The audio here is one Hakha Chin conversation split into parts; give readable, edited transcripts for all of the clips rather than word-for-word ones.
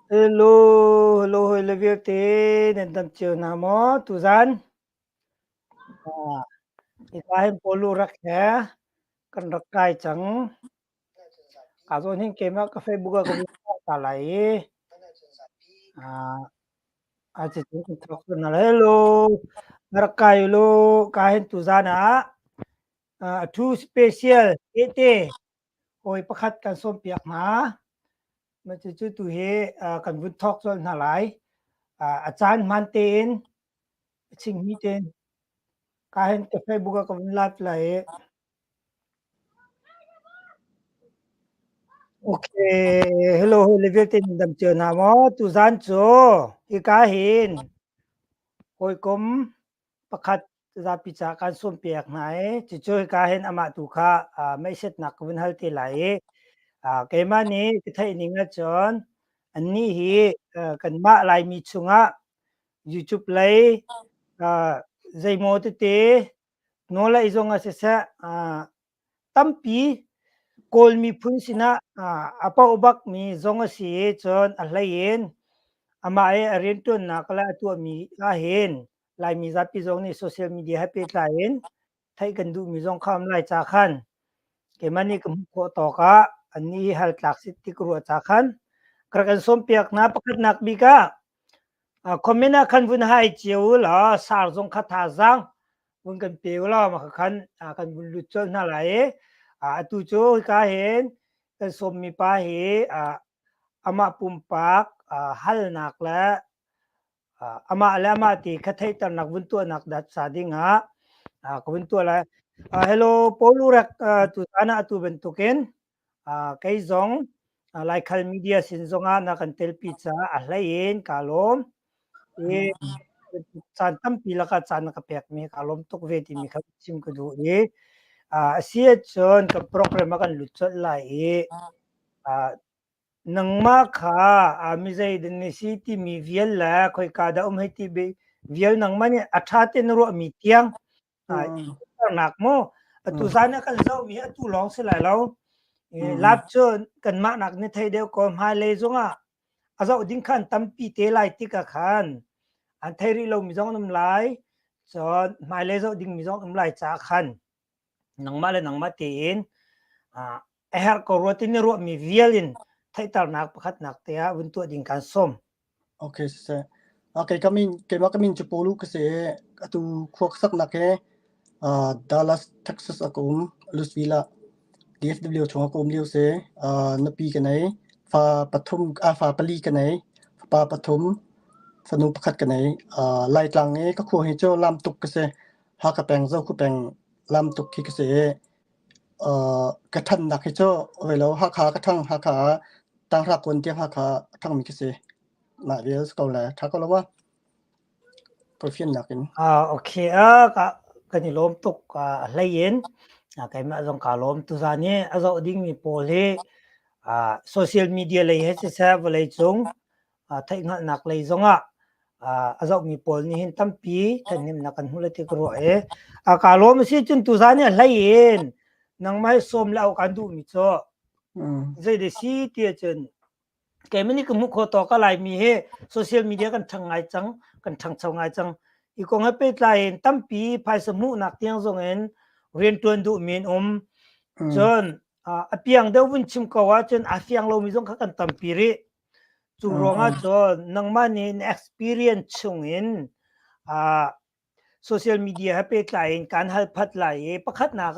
Hello, hello hawile vialte nan dam cio hna maw tuzan? Ah, hika hin Pawlu rak he kan rak kai cang. Ka zawn hin keimah ka Facebook ah ka vun post ta lai i ah a cucu kan thawk cun hna lai. Hello, na rak kai u law ka hin tuzan ah a thu special tehte hawi pakhat kan sawmpiak hna. Mah cucu tu hi kan vun thawk colh hna lai. A caan hmaan tein, a chingmi tein ka hin ka Facebook ah ka vun live lai i Okay, hello hawile vialte nan dam cio hna maw? Tuzaan cu hika hin hawikom pakhat zapi ca kan sawmpiak hna i cucu hika hin amah tu kha meisetnak ka vun hal te lai i keimah nih ka theih ning ahcun annih hi kanmah Laimi chungah YouTube lei zeimaw tete nawl ei zong ah siseh tampi Kawl miphun sinah a paoh bakmi zong a si i cun a hlei in amah i a rianṭuannak le a tuahmi ahhin Laimi zapi zong nih social media he pehtlai in theih kan duhmi zong kha um lai ca khan keimah nih ka hmuh khawh tawk ah annih hi hal tlak si ti ka ruah ca khan ka rak in sawmpiak hna. Pakhatnak bik ah comment ah khan vun hai cio u law sar zong kha thazaang vun kan pe u law mah khan kan vun lut colh hna lai i atu cu hika hin kan sawmmi pa hi amah pumpak halnak le amah le amah ti kha theihternak vun tuahnak dat sa ding ah ka vun tuah lai. Hello Paul Urek, tuzan ah atu bantukin kei zong Laikhal media sin zongah na kan telpi caah a hlei in kaa lawm. I caan tampi lakah caan na ka pekmi kaa lawm tuk ve timi kha chim ka duh i a si ahcun kan program ah kan lut colh lai i nangmah kha mi zei dah na si timi vial le khoika dah um hei ti vial nangmah nih a ṭha tein na ruahmi tiang nak maw atu zan ah kan zohmi atu lawng si lai lo. Lap cu kanmah nak ni thei deuh ko, hmailei zongah a zoh ding khan tampi te lai tikah khan an thei rih lomi zong an um lai, cun hmailei zoh dingmi zong um lai caah khan nangmah le nangmah tein a herh ko rua ti na ruahmi vial in theihternak pakhatnak te ah vun tuah ding kan sawm. Okay, siseh. Okay, ka min, keimah ka min cu Paulu ka si i atu khua ka saknak hi uh, Dallas, Texas ah ka um, Louisville ah. DFW chung ah ka um lio si. Uh, nupi ka nei, fa pathum, ah, fa pali ka nei, fapa pathum, fanu pakhat ka nei. Uh, Laitlang i ka khua hi cu lam tuk ka si. Hakha peng, Zokhua peng lam tuk khi ka si i uh, ka ṭhannak hi cu lo Hakha ka ṭhang, Hakha ah tanghra kuan tiang Hakha a ṭhangmi ka si. Mah vial si ko le ṭha ko lo ma? Tawifiannak in. Ah, okay. Ah, ka kan i lawm tuk a hlei in keimah zong kaa lawm. Tuzan i a zoh dingmi pawl hi social media lei he siseh vawleicung theihhngalhnak lei zongah a zohmi pawl nih hin tampi ṭhathnemnak kan hmuh lai ti ka ruah i kaa lawm a si cun tuzan i a hlei in nangmah hi sawm le auh kaan duhmi cu zei dah si ti ahcun keimah nih ka hmuh khawh tawk a Laimi hi social media kan ṭhang ngai cang, kan ṭhangcho ngai cang. Hi kong he pehtlai in tampi phaisa hmuhnak tiang zong in rianṭuan duhmi an um. Cun a piang deuh vun chim ko ahcun a fiang lomi zong kha kan tampi rih. Cu ruangah cun nangmah nih na experience chungin social media he pehtlai in kaan hal phat lai i pakhatnak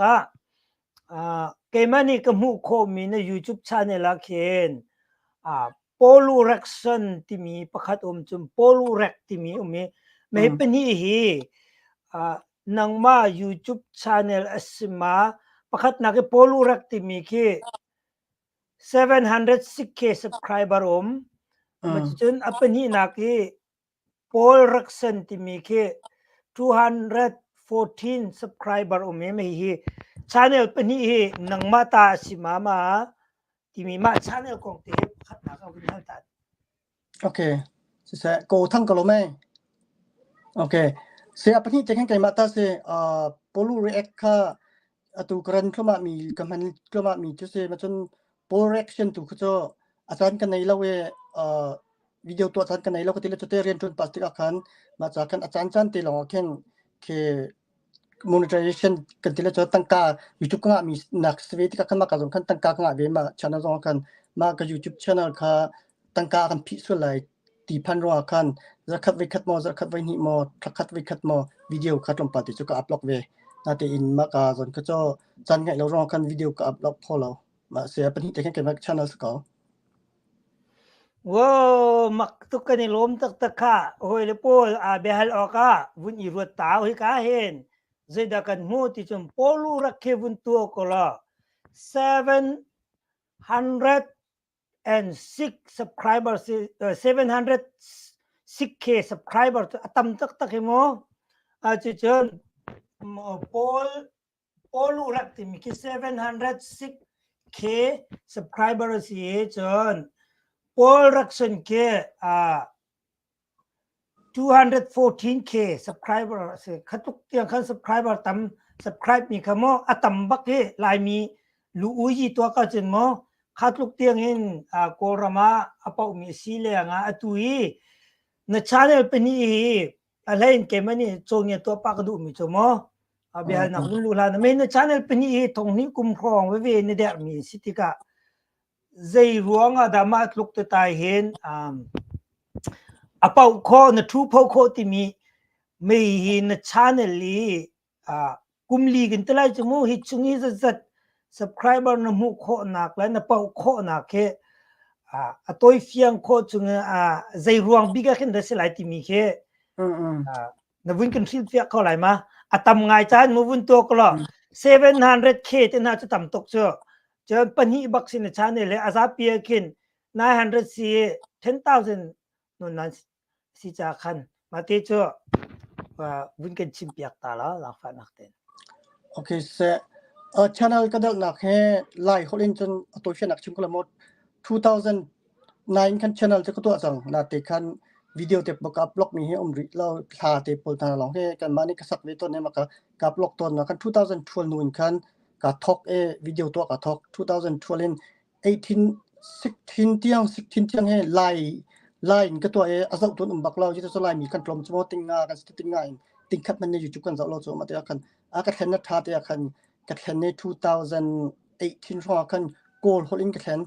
ah keimah nih ka hmuh khawhmi na YouTube channel ah khin Polu Reaction timi pakhat um cun Polu Rec timi um i mei pahnih hi nangmah YouTube channel a si ma? Pakhatnak i Polu Rec timi khi 706K subscriber um. Cun a pahnihnak i Paul Raksen timi khi 214 subscriber um i hihi channel pahnih hi nangmah ta a si ma ma timi mah channel kong te pakhatnak ah vun hal ta. Okay. Siseh, ko thang ko lo mei. Okay. Se a pahnih te khan keimah ta si uh, Polu React kha atu karan thluahmah mi ka hman thluahmah mi cu si ma cun Paul Reaction tu kha cu a caan ka nei lo i uh, Video tuah caan ka nei lo ka ti le cute rian ṭuan pah tikah khan mah ca khan a caan caan te lawng ah khin khi monetization kan ti le cu tangka YouTube ka ngahmi nak si ve tikah khan mah ka zong khan tangka ka ngah ve mah channel zong ah khan mah ka YouTube channel kha tangka kan phih sual lai ti phan ruangah khan zarkhat voikhat maw zarkhat voihnih maw thlakhat voikhat maw video kha tlawmpal te cu ka upload ve. Natein mah ka zawn kha cu caan ngeih lo ruangah khan video ka upload kho lo. Mah sia pahnih te khan keimah channel si ko. Wow, mak tuk kan i lawm taktak kha. Hawile pawl aa biahal awkah vun i ruat ta hika hin zeidah kan hmuh ti cun Pawlu rak khi vun tuah ko law 706 subscribers 706k subscriber cu a tam taktak hi mu. Cucun Paul Paul rak timi khi 706k subscriber a si i cun Paul Rakson khi 214k subscriber a si. Kha tluk tiang khan subscriber tam subscribe mi kha maw a tam bak hi Laimi lu ui tuah ka cun maw kha tluk tiang in Kawlram ah a paoh mi a si leng ah atu hi na channel pahnih hi a hlei in keimah nih cawngia tuah pah ka duhmi cu maw a biahalnak vun lu hlan mei na channel pahnih hi thong hnih kum hrawng veve na derhmi si tikah zei ruang ah dah mah tluk te tai hin a pauh kho na thu pho kho timi mei hi na channel i kum li kan ti lai cu mu hi chung i zatzat subscriber na hmuh khawhnak le na poh khawhnak hi a tawi fiang khawh chung zei ruang bik ah khin dah si lai timi khi na vun kan hrilh fiak kho lai ma? A tam ngai caan mu vun tuak lo 700k te hna cu tam tuk cu. Cun pahnih bak sin na channel le a zapi ah khin 900 si 10,000 non nan si ca khan mate cu vun kan chim piak ta la zaangfahnak ten. Okay se channel ka dalnak he lai holh in cun a tawifiannak chim ko la maw 2009 khan channel cu ka tuah cang na te khan video te ka upload mi hi um rih lo thla te pawl hna long he kan mah nih ka sak ve tawn he ma ka ka upload tawn na kan 2012 nu in khan ka thok e video tuah ka thok 2012 in 18 16 tiang 16 tiang he lai lai in ka tuah i a zoh tuan um bak lo cu lai mi kan tlawm cu ting nga kan si ting nga in ting khat man ne YouTube kan zoh lo cu ma te khan a ka thlen na tha te khan ka thlen ne 2018 hrawng khan kawl holh in ka thlen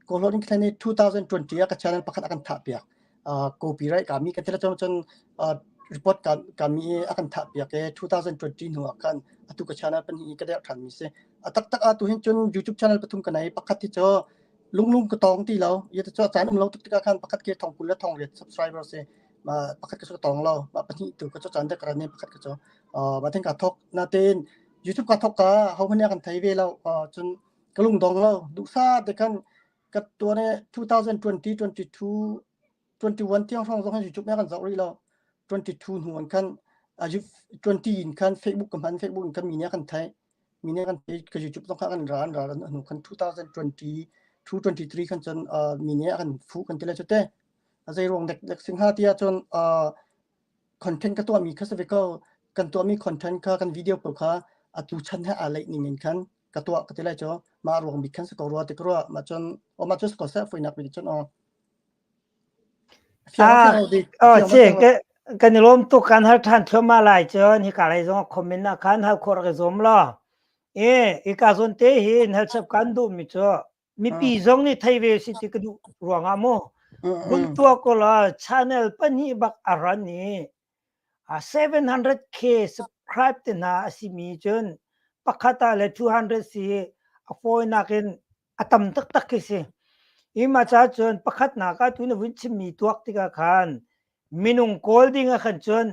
kawl holh in ka thlen ne 2020 ah ka channel pakhat a kan thah piak copyright ka mi ka tila cun cun report ka ka mi a kan thah piak e 2020 hnu ah khan atu ka channel pan hi ka der than mi si a taktak a tu hin cun YouTube channel pathum ka nei pakhat hi cu lunglung ka tong ti lo ye to caan um lo tuk tikah khan pakhat ke thong kul le thong riat subscriber si ma pakhat ka su tong lo ma pahnih tu ka chu caan de karan ne pakhat ka chu ma then ka thok na ten YouTube ka thok ka ho man kan thei ve lo cun ka lung dong lo du sa te khan Ka tuan i 2020, 22, 21 tiang hrawng zong hin YouTube nih a kan zoh rih lo. 22 hnu in khan 20 in khan Facebook ka hman Facebook in khan mi nih a kan theih. Mi nih a kan theih ka YouTube zong kha kan ra an ra hnu khan 2020 223 khan cun mi nih a kan fuh kan ti lai cu te. A zei ruang dek dek sing hnga ti ahcun content ka tuahmi kha si ve ko. Kan tuahmi content kha kan video pawl kha atu chan he aa leih ning in khan ka tuah ka ti lai cu mah ruang bik khan si ko rua ti ka ruah mah cun o mah cu si ko seh foinak bik cun o Ah, oh, che kan i lawm tuk kan hal ṭhan thluahmah lai cun hika lei zong comment ah khan hal khawh rak i zuam law e ika zawn te hin hal chap kan duh mi cu mipi zong nih thei ve si ti ka duh ruangah mu vun tuah ko la channel pahnih bak a ran i 700k subscribe te hna a simi cun pakhat ah le 200 si a fawinak in a tam taktak khi si. Hi mah ca cun pakhatnak ah tu na vun chimmi tuak tikah khan minung kawl ding ah khan cun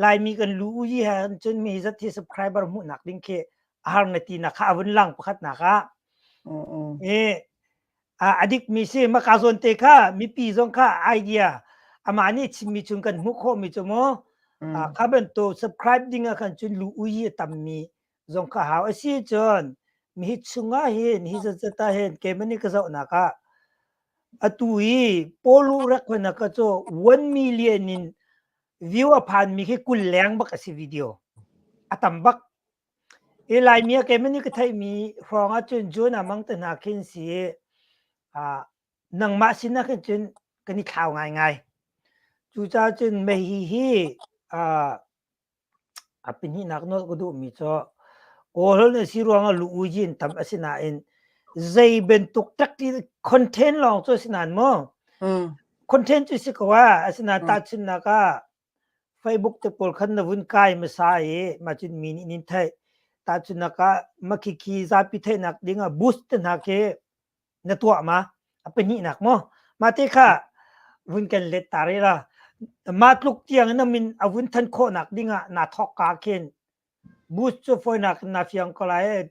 Laimi kan lu u yi he cun mi zat hi subscriber hmuhnak ding khi a har na ti nak kha a vun lang pakhatnak ah. I a dikmi si maka zawn te kha mipi zong kha idea amah nih chimmi chung kan hmuh khawhmi cu mu kha bantuk subscribe ding ah khan cun lu ui a tammi zong kha hau a si cun mi chungah hin hi zatzat ah hin keimah nih ka zohnak ah atu hi polu rak khona ka cu 1 million in view a phan mi khi kul leng bak a si video a tam bak Hi Laimi ah keimah nih ka theihmi hrawng ahcun Jonah mang te hna khin si. Nangmah sin ah khin cun kan i thlau ngaingai. Cucaah cun mei hi a pahnihnak nawl ka duhmi cu Kawl na si ruangah lu uji in tam a si nain zei bantuk takti content lawng cu a si nain maw content cu si ko ah asinain tahchunhnak ah Facebook te pawl khan na vun kai hmasa i mah cun mi nih nin theih. Tahchunhnak ah makhikhi zapi theihnak ding ah boost te hna khi na tuah ma? A pahnihnak maw? Mah te kha vun kan let ta rih la. Mah tluk tiang in a min a vun than khawhnak ding ah naa thawk ka khin boost cu fawinak in naa fiang ko lai.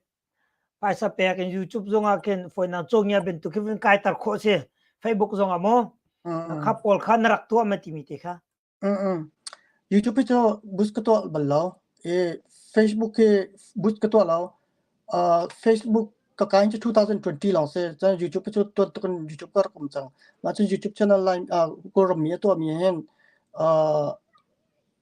Phaisa pek in YouTube zong ah khin fawinak cawngia bantuk khi vun kaiter khawh si. Facebook zong ah maw? Kha pawl kha na rak tuah ma timi te kha. YouTube hi cu boost ka tuah bal lo. I Facebook hi boost ka tuah lo. Facebook ka kai cu 2020 lawng si. Cun YouTube hi cu tuan tuk in YouTube ka rak um cang. Mah cun YouTube channel line Kawlram mi a tuahmi hin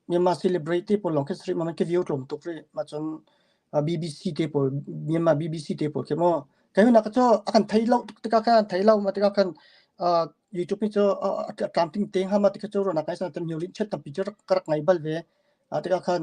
Myanmar celebrity pawl lawng khi si rih ma ka view tlawm tuk rih. Mah cun BBC te pawl Myanmar BBC te pawl khi mu. Kai nak cu a kan thei lo tuk tikah khan thei lo ma tikah khan YouTube hi cu a tlamtling te hnga ma tikha cu ruahnak ngai san tam chet tampi cu ka rak ngai bal ve. Tikah khan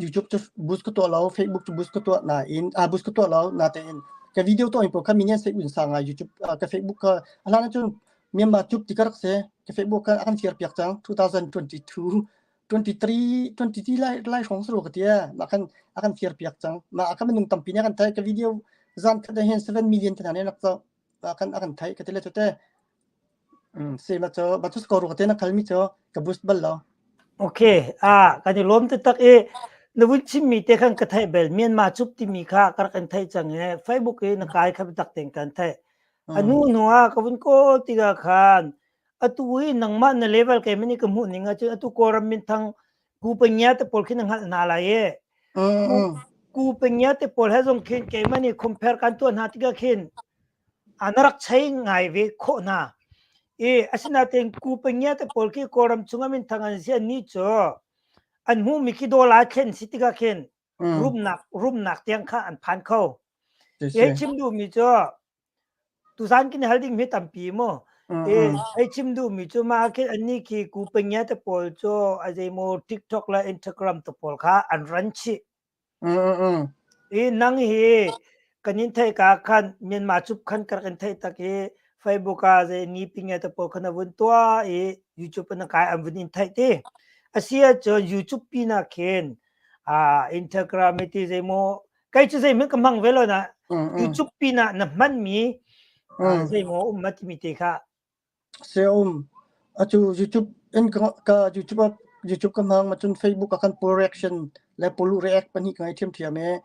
YouTube cu boost ka tuah lo, Facebook cu boost ka tuah nain a boost ka tuah lo natein ka video tuah mi pawl kha minian sei un sa ngai YouTube ka Facebook ka a hlan cun Myanmar tube ti ka rak si. Ka Facebook kha a kan share piak cang 2022 23 23 lai lai hrawng saro ka tia mah khan a kan share piak cang mah a kan minung tampi nih a kan thai ka video zan khat hin 7 million te hna nih rak co a kan a kan thai ka ti le cu te se ma cho ma chu score ka te na khal mi cho ka boost bal lo. Okay, ah kan i lawm taktak i na vun chimmi te khan ka theih bel Myanmar cup timi kha ka rak in theih cang i Facebook i na kai kha biatak tein kan theih. A hnu hnu ah ka vun kawl tikah khan atu i nangmah na level keimah nih ka hmuh ning ahcun atu Kawlram minthang Ku Panya te pawl khi na hngalh hna lai i Ku Panya te pawl he zong khin keimah nih compare kan tuah hna tikah khin na rak chei ngai ve khawh hna. I asinain Ku Panya te pawl khi Kawlram chungah minthang an si annih cu an hmuhmi khi dollar thlen si tikah khin rumnak rumnak tiang kha an phan kho. Hi chim duhmi cu tuzan kin hal ding mi tampi mu. E hei chim duhmi cu mah khi annih khi ku pengya te pawl cu a zeimaw TikTok le Instagram te pawl kha an ran chih. I nang hi kan in theih ka khan Myanmar cup khan ka rak in theih tak i Facebook ah zei ni pinge te pawl khan a vun tuah i YouTube na kai an vun in theih ti. Asi ahcun YouTube pinah khin Instagram ti zeimaw kei cu zeihmanh ka hmang ve lo na YouTube pinah na hmanmi zeimaw um ma timi te kha. Se um atu YouTube in ka YouTube YouTube ka hmang ma cun Facebook ah kan poll reaction le polu react pahnih ka ngai thiamthiam e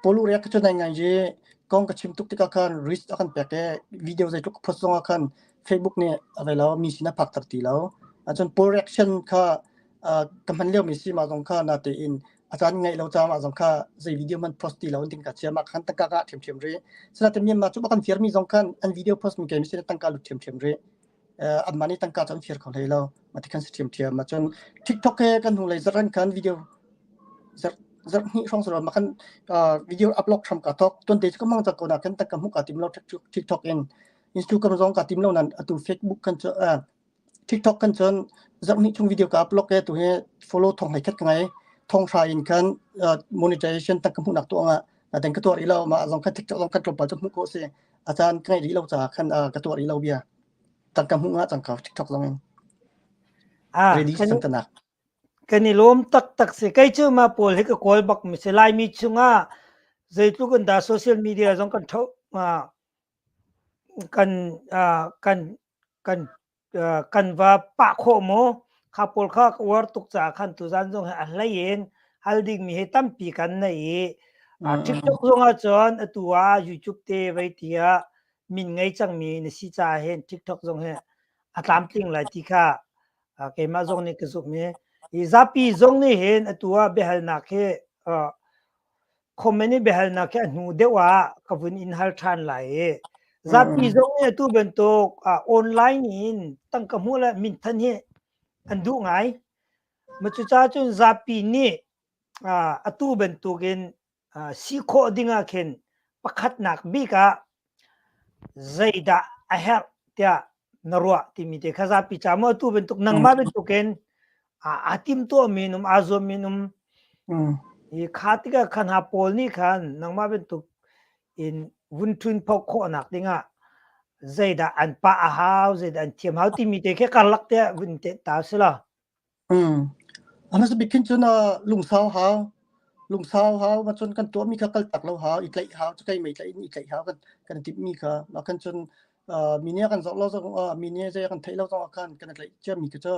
polu react cu nai ngai je kong ka chim tuk tikah khan risk a kan pek e video zeitluk ka post zong ah khan Facebook nih a ve lo mi sin a phak ter ti lo acun poll reaction kha ka hman lio mi si ma zong kha na tein a caan ngaih lo caah mah zong kha zei video hmanh post ti lo in ting ka chia mah khan tangka ka ṭhiamṭhiam rih. Sinain Myanmar cu kan firmi zong khan an video post mi kei sin tangka lut ṭhiamṭhiam rih. Anmah nih tangka cu an fir kho hlei lo. Mah ti khan si ṭhiamṭhiam. Mah cun TikTok he kan hnulei zarh an khan video zarh zarh hnih hrawng saro mah khan video upload hram ka thok. Tuan te cu ka hmang cang ko na kan tangka hmuh ka tim lo TikTok in. Instagram zong ka tim lo nan atu Facebook kan cu TikTok kan cun zarhhnih chung video ka upload ke tu hi follow thong hlei khat ka ngei. Thong hra in khan monetization tak ka hmuhnak tuah nga na ka tuah rih lo ma zong khan TikTok zong khan tlawmpal cu hmuh ko si. A caan ka ngei rih lo caah khan ka tuah rih lo bia. Tak ka hmuh nga cang ka TikTok zong in. Ready cang tanak. Kan i lawm taktak si. Kei cu mah pawl hi ka kawl bak mi si. Laimi chungah zeitluk in dah social media zong kan tho kan kan kan kan va pah khawh maw? Kha pawl kha ka uar tuk caah khan tuzan zong hi a hlei in hal dingmi hi tampi kan nei i TikTok zong ah cun atu ah YouTube te vei tiah min ngei cangmi na si caah hin TikTok zong hi a tlamtling lai ti kha keimah zong nih ka zumh i hi zapi zong nih hin atu ah biahalnak hi comment i biahalnak hi a hnu deuh ah ka vun in hal ṭhan lai i zapi zong nih atu bantuk online in tangka hmuh le minthan hi an duh ngai. Ma cucaah cun zapi nih atu bantukin si khawh ding ah khin pakhatnak bik ah zeidah a herh tiah. na ruah timi te kha zapi ca maw tu bantuk nangmah bantukin aa timtuah mi num aa zuam mi num i kha tikah khan ha pawl nih khan nangmah bantuk in vun ṭhun phok khawhnak dingah zeidah an pah a hau zeidah an thiam hau timi te khi karlak te vun te ta si la. A hmasa bik khin cun lungsau hau. Lungsau hau ma cun kan tuahmi kha kal tak lo hau, i tlaih hau, cakei mei tlaih in i tlaih hau kan kan timhmi kha. Mah khan cun mi nih a kan zoh lo zong ah, mi nih zei a kan theih lo zong ah khan kan i tlaih ciami khi cu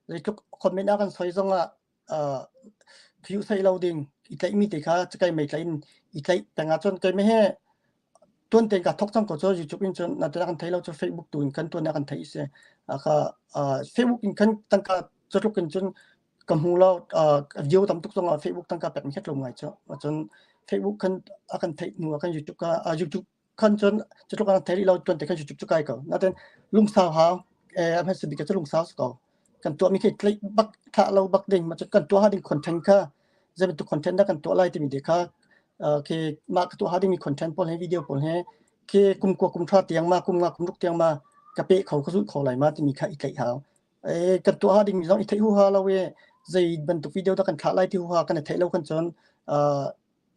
zeitluk comment a kan soi zong ah thiu sei lo ding i tlaihmi te kha cakei mei tlaih in i tlaih peng ahcun keimah he tuan tein ka thok cang ko cu YouTube in cun na kan thei lo cu Facebook tu in kan tuan kan thei si ka Facebook in kan tangka cutluk in cun ka hmu lo video tam tuk zong ah Facebook tangka pek mi khat lo ngai cu cun Facebook kan a kan theih hnu ah kan YouTube ka YouTube khan cun cutluk an thei rih lo tuan te khan YouTube cu kai ko natin lungsau hau eh a hmasa bik cu lungsau ko kan tuah mi khi tlaih bak thlah lo bak ding ma kan tuah ding content kha zei bantuk content dah kan tuah lai timi te kha khi mah ka tuah ding mi content pawl he video pawl he khi kum kua kum thra tiang ma kum nga kum ruk tiang ma ka pe kho ka zulh kho lai ma timi kha i tlaih hau e kan tuah ding mi zong i theih hu ha lo e zei bantuk video dah kan thlah lai ti hu ha kan i theih lo kan cun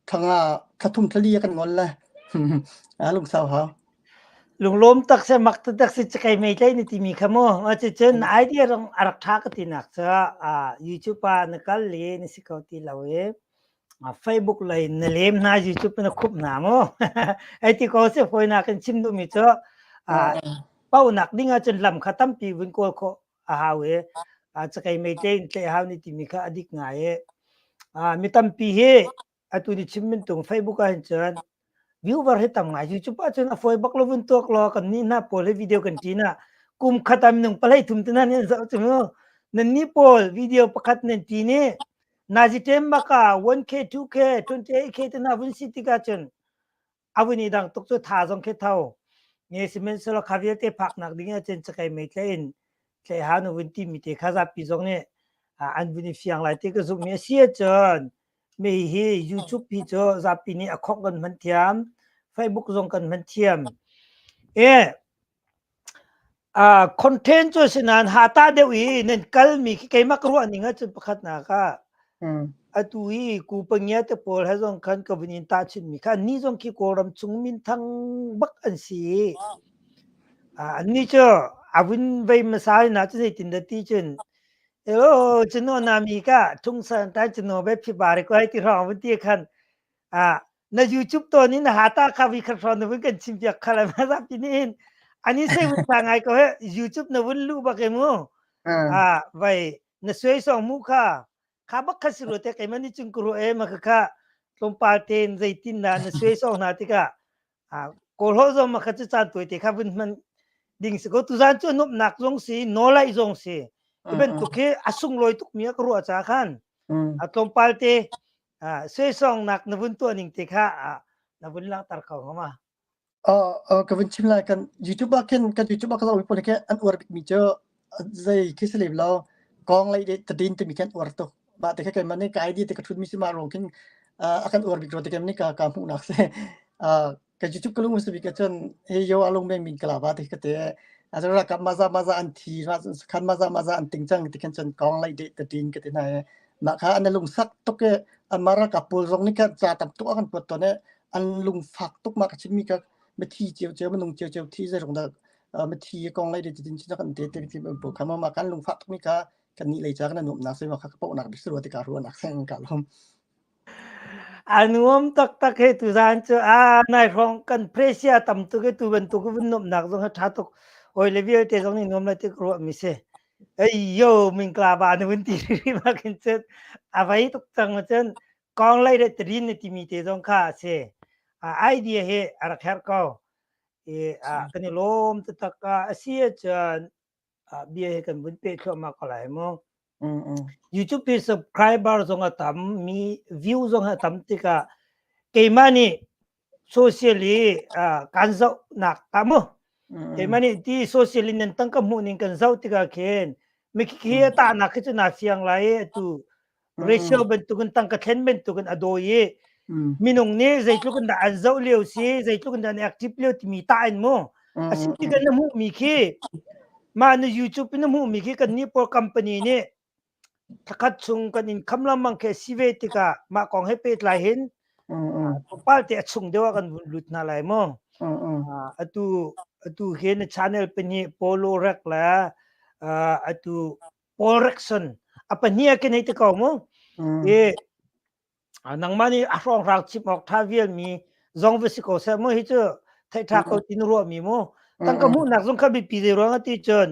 thla thla thum thla li kan ngol le a lungsau hau. Lunglawm tak se mak tak si chakai mei tlai ni timi kha mu ma ci cun idea rong a rak tha ka ti nak cha a YouTube pa na kal le na si ko ti lo e Facebook lei na lem hna YouTube na khup hna mu ai ti ko se foi na kan chim du mi chu a pau nak ding ah cun lam kha tampi vun kawl kho a hau e cakei mei tlei in tlei hau ni timi kha a dik ngai e mi tampi hi atu ni chim min tung Facebook ah hin cun viewer hi tam ngai YouTube ah cun a foi bak lo vun tuak lo kan ni hna pawl hi video kan ṭin ah kum khat ah minung palei thum te nan zoh cu mu nan ni pawl video pakhat nan ṭin i nazi tem baka 1k 2k 28k te na vun si tikah cun a vun i dang tuk cu tha zong khi tho nge sihmanhsehlaw kha vialte phaknak ding ah cun cakei mei tlai in tlai ha nu vun ti mi te kha zapi zong nih an vun i fiang lai ti ka zumh mi a si ahcun mi hi YouTube hi cu zapi nih a khok kan hman thiam Facebook zong kan hman thiam e Content cu si nain hata deuh i nan kalmi khi keimah ka ruah ning ahcun pakhatnak ah atu hi Kupangia te pawl he zong khan ka vun in tahchunhmi kha annih zong khi Kawlram chung minthang bak an si i annih cu a vun vei hmasa in ahcun zeitindah ti cun Eo cuno nami ka thungsan tai cuno be phibari ko hei ti hrawng vun ti khan na YouTube tawn in hata kha vi khat hrawn na vun kan chim piak khala ma zapi ni in ani sei vun sa ngai ko he YouTube na vun lu bak mu a vai na suai song mu kha kha bak kha siru te keima ni chung kuru e ma kha kha tlawmpal ten zeitin na na suai song na tikah a kawl ho zong ma kha chu caan tuai te kha vun hman ding si ko tuzan chu nup nak zong si nolai zong si bantuk hi a sunglawi tuk mi ka ruah cha khan a tlawmpal te Suaisawngnak na vun tuah ning te kha na vun langhter kho hnga ma? Ka vun chim lai kan YouTube ah khin kan YouTube ah ka zoh mi pawl khi an uar bik mi cu zei khi si lem lo kong lei de tadin timi khi an uar tuk mah te kha keimah nih ka ID te ka thut mi si mah ruang khin a kan uar bik ro te keimah nih ka ka hmuhnak si Ka YouTube ka lung si bik ahcun hi yo alung men min kala ba ti ka te a ra kap maza maza an thi ra khan maza maza an ting chang ti khan cun kong lai de ta tin ka ti na ma kha an lung sak tuk ke an mara ka pul zong ni ka cha tam tuk an pot to ne an lung fak tuk ma ka chim mi ka ma thi chiu chiu ma nung chiu chiu thi zai rong da ma thi kong lai de tin chin kan te te ti bu kha ma ma kan lung fak tuk mi ka kan ni lei cha kan nuam nak se ma kha ka pau nak bi su ti ka ru nak seng ka lom. A nuam taktak he tuzaan cu a nai hrawng kan presia tam tuk i tu bantuk vun nuamhnak zong hi ṭha tuk. Hawi le vialte zong nih nuam lai ti ka ruahmi si. Ei yo mingkla ba na vun ti rih ma khin cun a vei tuk cang cun kong lei le tirin na timi te zong kha a si. A idea hi a rak herh ko. I kan i lawm taktak a si ahcun bia hi kan vun peh thluahmah ko lai mu. YouTube hi subscriber zong a tam, mi view zong a tam tikah keimah nih social i kan zohnak ta mu. Keimah nih ti social in nan tangka hmuh ning kan zoh tikah khin mikhi a tahnak khi cu na fiang lai atu ratio bantukin tangka thlen bantukin a dawi i minung nih zeitluk in dah an zoh lio si zeitluk in dah an active lio timi tah in mu a si tikah na hmuhmi khi. Mah na YouTube in na hmuhmi khi kan nih pawl company nih thakhat chung kan in kham lengmang khi a si ve tikah mah kong he pehtlai hin tlawmpal te a chung deuh ah kan vun lut hna lai mu. Atu atu hi na channel pahnih Polo Rek le atu Paul Reckson a pahnih ah khin hei ti ko mu. I nangmah nih a hrawnghrang chim awk ṭha vialmi zong va si ko seh mu hi cu theih ṭha ko ti na ruahmi mu tangka hmuhnak zong kha biapi zei ruang ah ti cun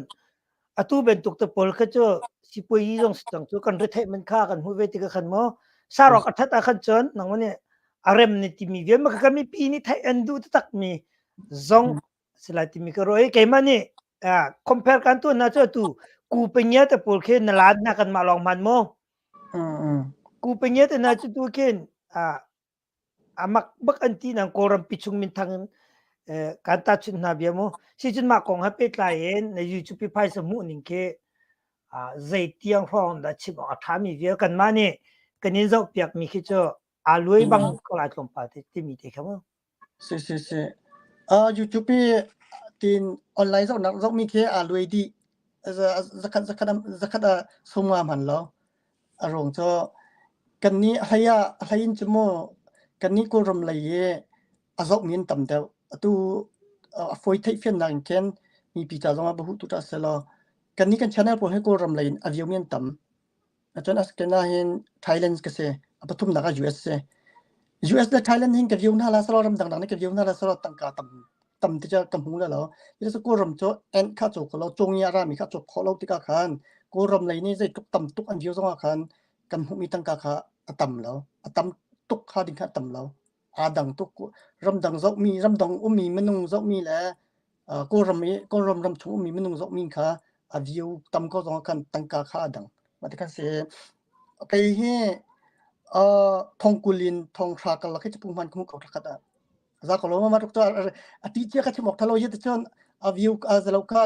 atu bantuk te pawl kha cu sipuayi zong si cang cu kan retheih man kha kan hmuh ve tikah khan mu sarawk a ṭhat ah khan cun nangmah nih a rem ni timi vial ma kha mipi nih theih an duh taktak mi zong si lai timi ka ruah i keimah nih compare kan tuah na cu atu ku penya te pawl khi na laan na kan mah lawng hman mu Ku penge te hna cu tu khin a mak bak an ti nang Kawlram pi chung minthang in kan tahchunh hna bia mu. Sicun mah kong he pehtlai in na YouTube pi phaisa hmuh ning khi zei tiang hrawng dah chim awk a ṭhami vial kanmah nih kan in zohpiak mi khi cu aa luai bang ko lai tlawmpal te timi te kha mu. Si si si. YouTube i tiin online zohnak zohmi khi aa luai dih. Zakhat zakhat zakhat ah sung nga hman lo. A ruang cu kannih a hlei ah a hlei in cu mu kannih Kawlram lei i a zohmi an tam deuh. Atu a fawi theihfiannak in khin mipi ca zongah bahu tu ṭah selaw kannih kan channel pawl hi Kawlram lei in a view-mi an tam. Cun Askena hin Thailand ka si. A pathumnak ah US si. US le Thailand hin ka view hna la salo ram dangdang nih ka view hna la salo tangka tam tam ti cu ka hmu la lo. Ila cu Kawlram cu en kha cawk ko lo cung i a rami kha cawk khawh lo tikah khan Kawlram lei nih zeitluk tam tuk an view zongah khan kan hmuhmi tangka kha a tam lo. A tam tuk kha ding kha a tam lo. Aa dang tuk. Ramdang zohmi, ramdang ummi minung zohmi le Kawlram i Kawlram ram chung ummi minung zohmi kha a view tam ko zongah khan tangka kha a dang. Mah ti khan si. Kei hi thong kul in thong hra karlak hi capu hman ka hmuh ko thla khat ah. Za ko lo ma tuk a ti cia ka chim awk thalo hi ti cun a view a zalo kha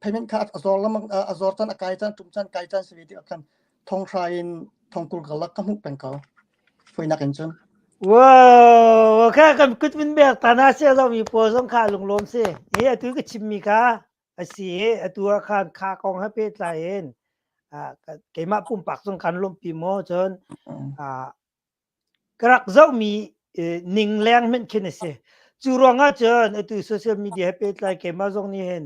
payment kha a zor lamang a zor chan a kai chan tum chan kai chan si ve ti khan thong hra in thong kul karlak ka hmuh peng ko. Foinak in cun. Wow, kha kan kut min bek ta na sia lo mi pawl zong kha lunglawm si. Hi atu ka chimmi kha a si i atu ah khan kha kong he pehtlai in keimah pumpak zong kan lawmhpi maw cun ka rak zohmi ning leng hmanh khin a si. Cu ruangah cun atu social media he pehtlai keimah zong nih hin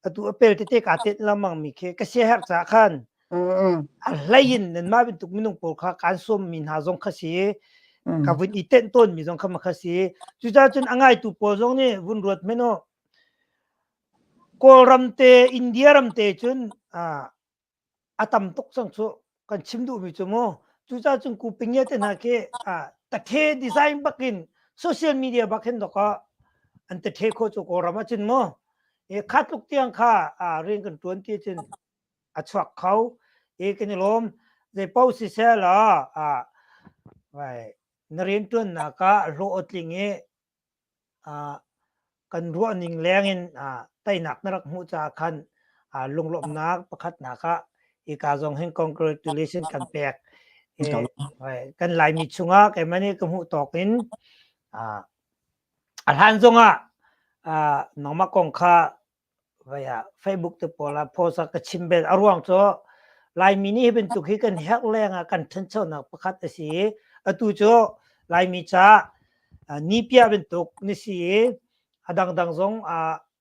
atu a pel tete kaa tenh lengmang mi khi ka siaherh caah khan a hlei in nanmah bantuk minung pawl kha kaan sawmmi hna zong kha si ka vun i tenh tawnmi zong kha ma kha si. Cucaah cun a ngaitu pawl zong nih vun ruat hmanh u. Kawlram te, India ram te cun a tam tuk cang cu kan chim duhmi cu mu. Cucaah cun ku pingia te hna khi tathe design bakin social media bak hin dok ah an tathe kho cu Kawlram ah cun mu. Kha tluk tiang kha rian kan tuan ti cun a chuak kho. I kan i lawm. Zei paoh siseh law na riantuannak ah hlawh a tling i kan ruahning lengin teinak na rak hmuh caah khan lunglawmhnak pakhatnak ah hika zong hin congratulation kan pek. Kan Laimi chungah keimah nih ka hmuh tawk in a hlan zongah nangmah kong kha vai ah Facebook te pawl ah post ah ka chim bel. A ruang cu Laimi nih hi bantuk hi kan herh leng ah kan ṭhanchonak pakhat a si i atu cu Laimi caah nipiah bantuk na si i a dangdang zong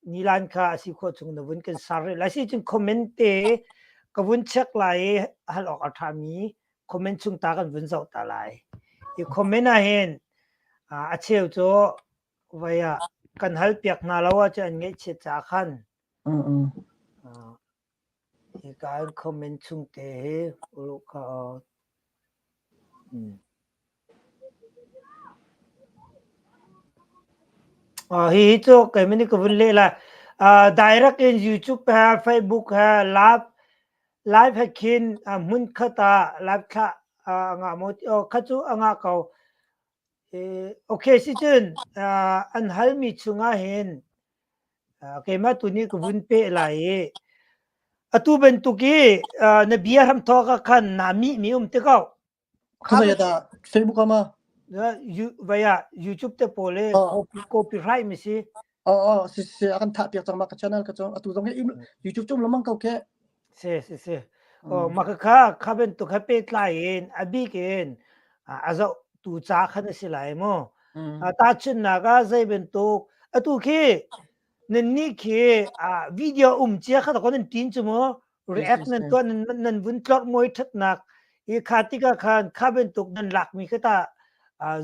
nilan kha a si khawh chung na vun kan sar rih lai. Si cun comment te ka vun check lai i hal awk a ṭhami comment chung ta kan vun zoh ta lai. Hi comment ah hin a cheu cu Vai ah kan halpiak hna lo ahcun an ngaihchiat caah khan hika an comment chung te hi uluh kha Hihi cu keimah nih ka vun leh lai. Direct in YouTube he Facebook he live live he khin hmunkhat ah live thlah a ngah maw ti kha cu a ngah ko. Okay sicun an halmi chungah hin keimah tu nih ka vun peh lai i atu bantuk i na bia hramthawk ah khan naa mihmi um ti ko. Khuazei dah Facebook ah ma? Vai ah YouTube te pawl i copyright mi si. Oh oh si si a kan thah piak cang ma ka channel ka cu atu zong hi YouTube cung lamang ko ke. Si si si. Oh ma ka kha kha bantuk he pehtlai in a bik in a zoh tu ca khan a si lai mu. Tahchunhnak ah zei bantuk atu khi nan nih khi video um cia kha ko nan tin cu mu react nan tuah nan nan vun tlorh mawi thatnak i kha tikah khan kha bantuk nan lakmi kha ta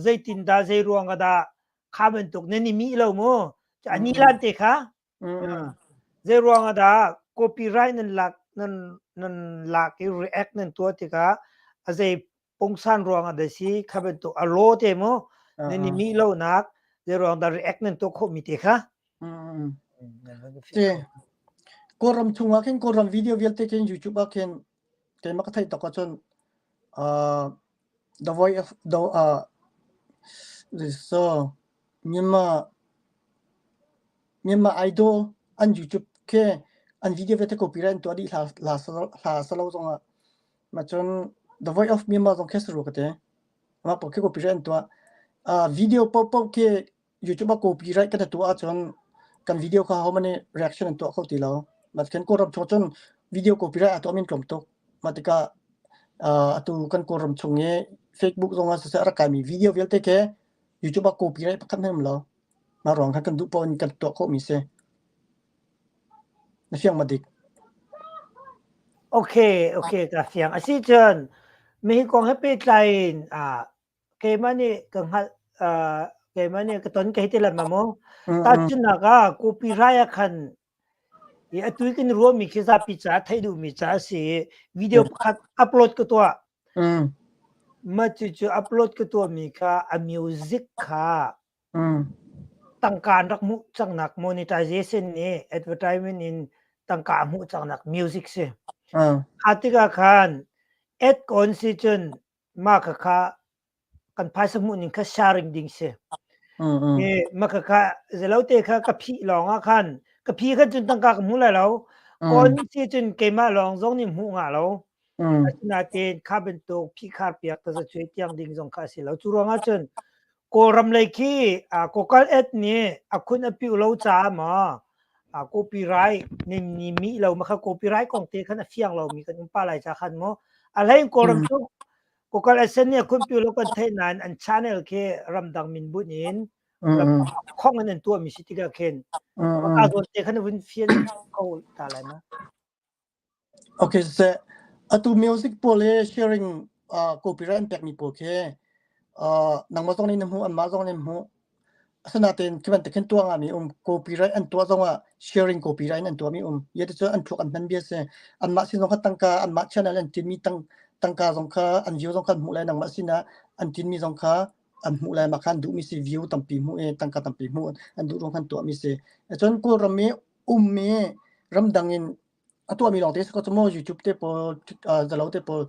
zeitin dah zei ruang ah dah kha bantuk nan i mih lo mu ani lan te kha zei ruang ah dah copyright nan lak nan nan lak i react nan tuah tikah a zei pungsan ruang ah dah si kha bantuk a law te mu nan i mih lo nak zei ruang dah react nan tuah khawh mi te kha. Te Kawlram chungah khin Kawlram video vialte khin YouTube ah khin keimah ka theih tok ahcun uh, the voice of the uh, so Myanmar Myanmar Idol an YouTube khi an video vialte copyright an tuah dih hla hla hla salo zongah ma cun The Voice of Myanmar zong khi saru ka te mah paoh khi copyright an tuah uh, video paohpaoh khi YouTube ah copyright kan tuah ahcun kan video kha hohmanh nih reaction an tuah kho ti lo. Mah kan Kawlram chung cun video copyright aa tuahmi an tlawm tuk. Mah tikah atu kan Kawlram chung i Facebook zong ah siseh a rak kaimi video vialte khi YouTube ah copyright pakhat hmanh um lo. Mah ruang khan kan duh paoh in kan tuah khawhmi si. Na fiang ma dik? Okay, okay, ka fiang. Asi cun mihi kong he pehtlai in keimah nih ka hngalh uh, keimah nih ka ton ka hei ti lengmang mu. Tahchunhnak ah copyright ah khan i atu i kan ruahmi khi zapi ca theih duhmi ca a si i video pakhat upload ka tuah. Mah cucu upload ka tuahmi kha a music kha tangka an rak hmuh cangnak monetization nih advertisement in tangka a hmuh cangnak music si. Kha tikah khan ad kon si cun mah khakha kan phaisa hmuh ning kha sharing ding si. E mah khakha zelo te kha ka phih lawng ah khan ka phi khan cun tangka ka hmu lai lo. Kawn si cun keimah lawng zong nih hmuh nga lo. Asinain kha bantuk phihkhar piak ta za cuai tiang ding zong kha a si lo. Cu ruangah cun Kawlram lei khi Kokal Ed nih a khun a piu lo caah maw copyright nin ni mi lo ma kha copyright kong te khan a fiang lo mi kan um pa lai cha khan mu a hlein Kawlram cu Kokal Ed nih a khun piu lo kan theih nain an channel khi ramdang min bunh in khong in an tuah mi si tikah khin ka zawn te khan vun fian ko ta lai ma. Okay, siseh atu music pawl hi sharing copyright an pekmi pawl khi nangmah zong nih na hmuh, anmah zong nih an hmuh. Asinain khi bantuk khin tuah ngami um copyright an tuah zongah sharing copyright in an tuahmi um. Yeticun an thluak an hman bia si. Anmah sin zong kha tangka anmah channel an tinmi tang tangka zong kha an view zong kha an hmuh lai nangmah sinah an tinmi zong kha an hmuh lai mah kha an duhmi si view tampi hmuh i tangka tampi hmuh an duh ruang khan tuahmi si. Cun Kawlram i ummi ramdang in a tuahmi lawngte si ko cu maw YouTube te pawl zalo te pawl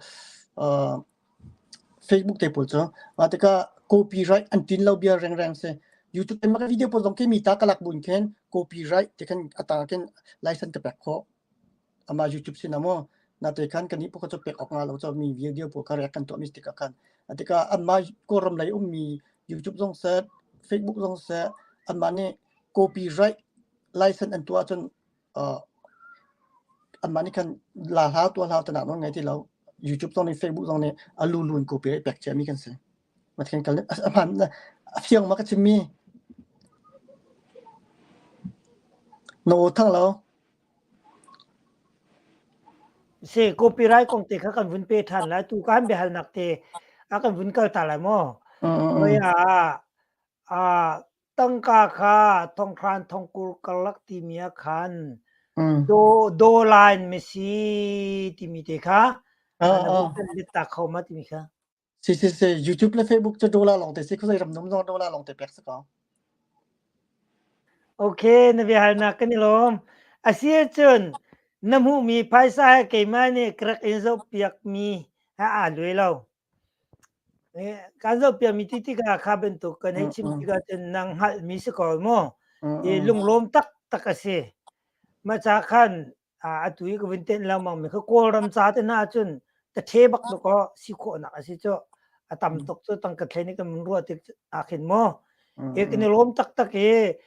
Facebook te pawl cu mah tikah copyright an tin lo bia rengreng si YouTube in maka video pawl zong khi mi ta ka lak buin khin copyright ti khan ata khin license ka pek khawh ama YouTube sin amo na te khan kan nih cu pek awk nga lo cho mi video pawl kha react kan tuah mi tikah khan tikah anmah Kawlram lei ummi YouTube zong seh Facebook zong seh anmah nih copyright license an tuah ahcun anmah nih khan la hlah tuah hlah tinak nawl ngei ti lo. YouTube zong nih Facebook zong nih a lulu in copyright pek ciami kan si. Mathian kal a hman a fiang ma ka chimmi. Na aw thang lo. Si copyright kong te kha kan vun pe than lai tu kan biahalnak te a kan vun kal ta lai maw? Oi a a Tangka kha thonghran thongkur karlak timi ah khan do line ma si timi te kha na vun kan let ta kho ma timi kha. Si si si YouTube le Facebook cu dollar lawng te si khuazei ram num zong dollar lawng te pek si ko. Okay, na biahalnak kan i lawm. A si ahcun na hmuhmi phaisa he keimah nih ka rak in zohpiakmi he aa luai lo. Kan zohpiakmi ti tikah kha bantuk kan hei chim tikah cun nang hngalhmi si ko mu. I lunglawm taktak a si. Mah ca khan atu i ka vun tenh lengmang mi kha Kawlram ca te hna ahcun ka ṭhe bak tuk aw si khawhnak a si cu. A tam tuk cu tangka thlen i kan vun ruah tik ah khin mu. I kan i lawm taktak i.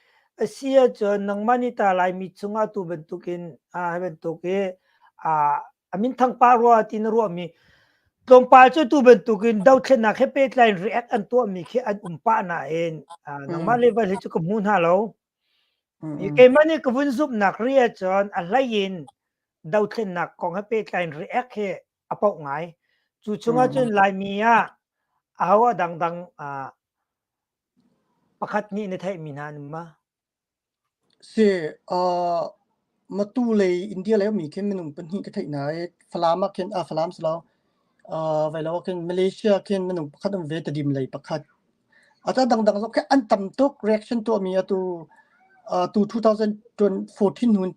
A si ahcun nangmah nih ta Laimi chungah tu bantukin hi bantuk i a minthang pa rua ti na ruahmi tlawmpal cu tu bantukin dothlennak he pehtlai in react an tuahmi khi an um pah nain nangmah level hi cu ka hmu hna lo. Keimah nih ka vun zumhnak ri ahcun a hlei in dothlennak kong he pehtlai in react hi a paoh ngai. Cu chungah cun Laimi ah aho a dangdang pakhat nih na theihmi hna an um ma? Si, Matu lei India lei ummi khin minung pahnih ka theih hna i Falam ah khin, Falam si lo, vei lo ah khin Malaysia khin minung pakhat um ve, Tedim lei pakhat. A dangdang zong khi an tam tuk reaction tuahmi atu tu 2014 hun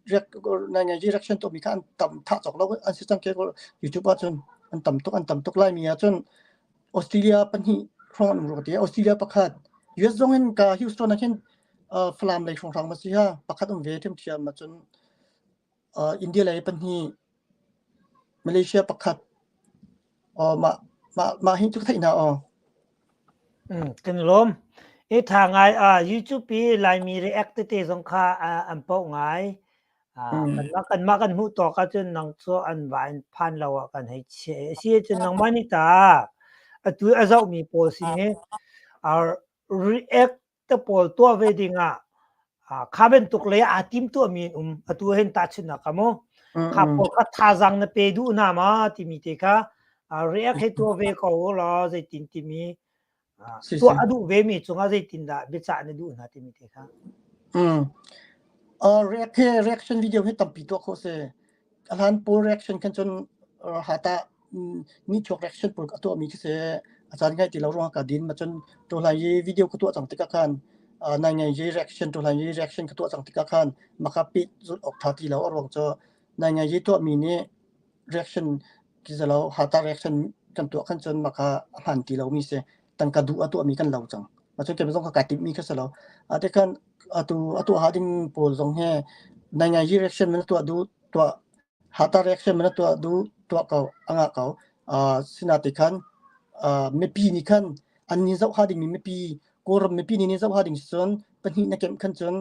reaction tuahmi kha an tam thah cawk lo an si cang ke YouTube ahcun an tam tuk an tam tuk. Laimi ahcun Australia pahnih hrawng an um rua ti. Australia pakhat, US zong in ka Houston ah khin Falam lei hrawnghrang ma si ha pakhat um ve ṭhiamṭhiam. Ahcun India lei pahnih, Malaysia pakhat. Mah mah mah hi cu ka theih hna aw. Kan lawm. I tha ngai. YouTube i Laimi react tete zong kha an poh ngai. Kanmah kanmah kan hmuh tawk ahcun nang cu an va in phan lo ah kan hei chiah. A si ahcun nangmah nih ta atu a zohmi pawl sin hi react te pawl tuah ve ding ah kha bantuk lei aa tim tuahmi an um. Atu hin tahchunhnak ka mu kha pawl kha thazaang na pe duh hna ma timi te kha, react he tuah ve ko law zeitin timi, tuah a duh ve mi cungah zeitindah biacah na duh hna timi te kha. React he reaction video hi tampi tuah khawh si. A hlan pawl reaction khan cun hata nihchuak reaction pawl a tuahmi khi si. A caan ngai ti lo ruangah ka din ma cun tu hlai i video ka tuah cang tikah khan nai ngai i reaction tu hlai i reaction ka tuah cang tikah khan maka peh zulh awk tha ti lo. A ruang cu nai ngai i tuahmi nih reaction ki zalo hata reaction kan tuah khan cun maka a hman ti lomi si, tangka duh a tuahmi kan lo cang. Ma cun keimah zong ka kai timhmi kha si lo. A te khan atu atu ha ding pawl zong he nai ngai i reaction man tuah duh tuah, hata reaction man tuah duh tuah ko anga ko. Sina te khan mipi nih khan an ni zoh ha ding mi mipi Kawlram mipi nih ni zoh ha ding cun pahnih na kemh khan cun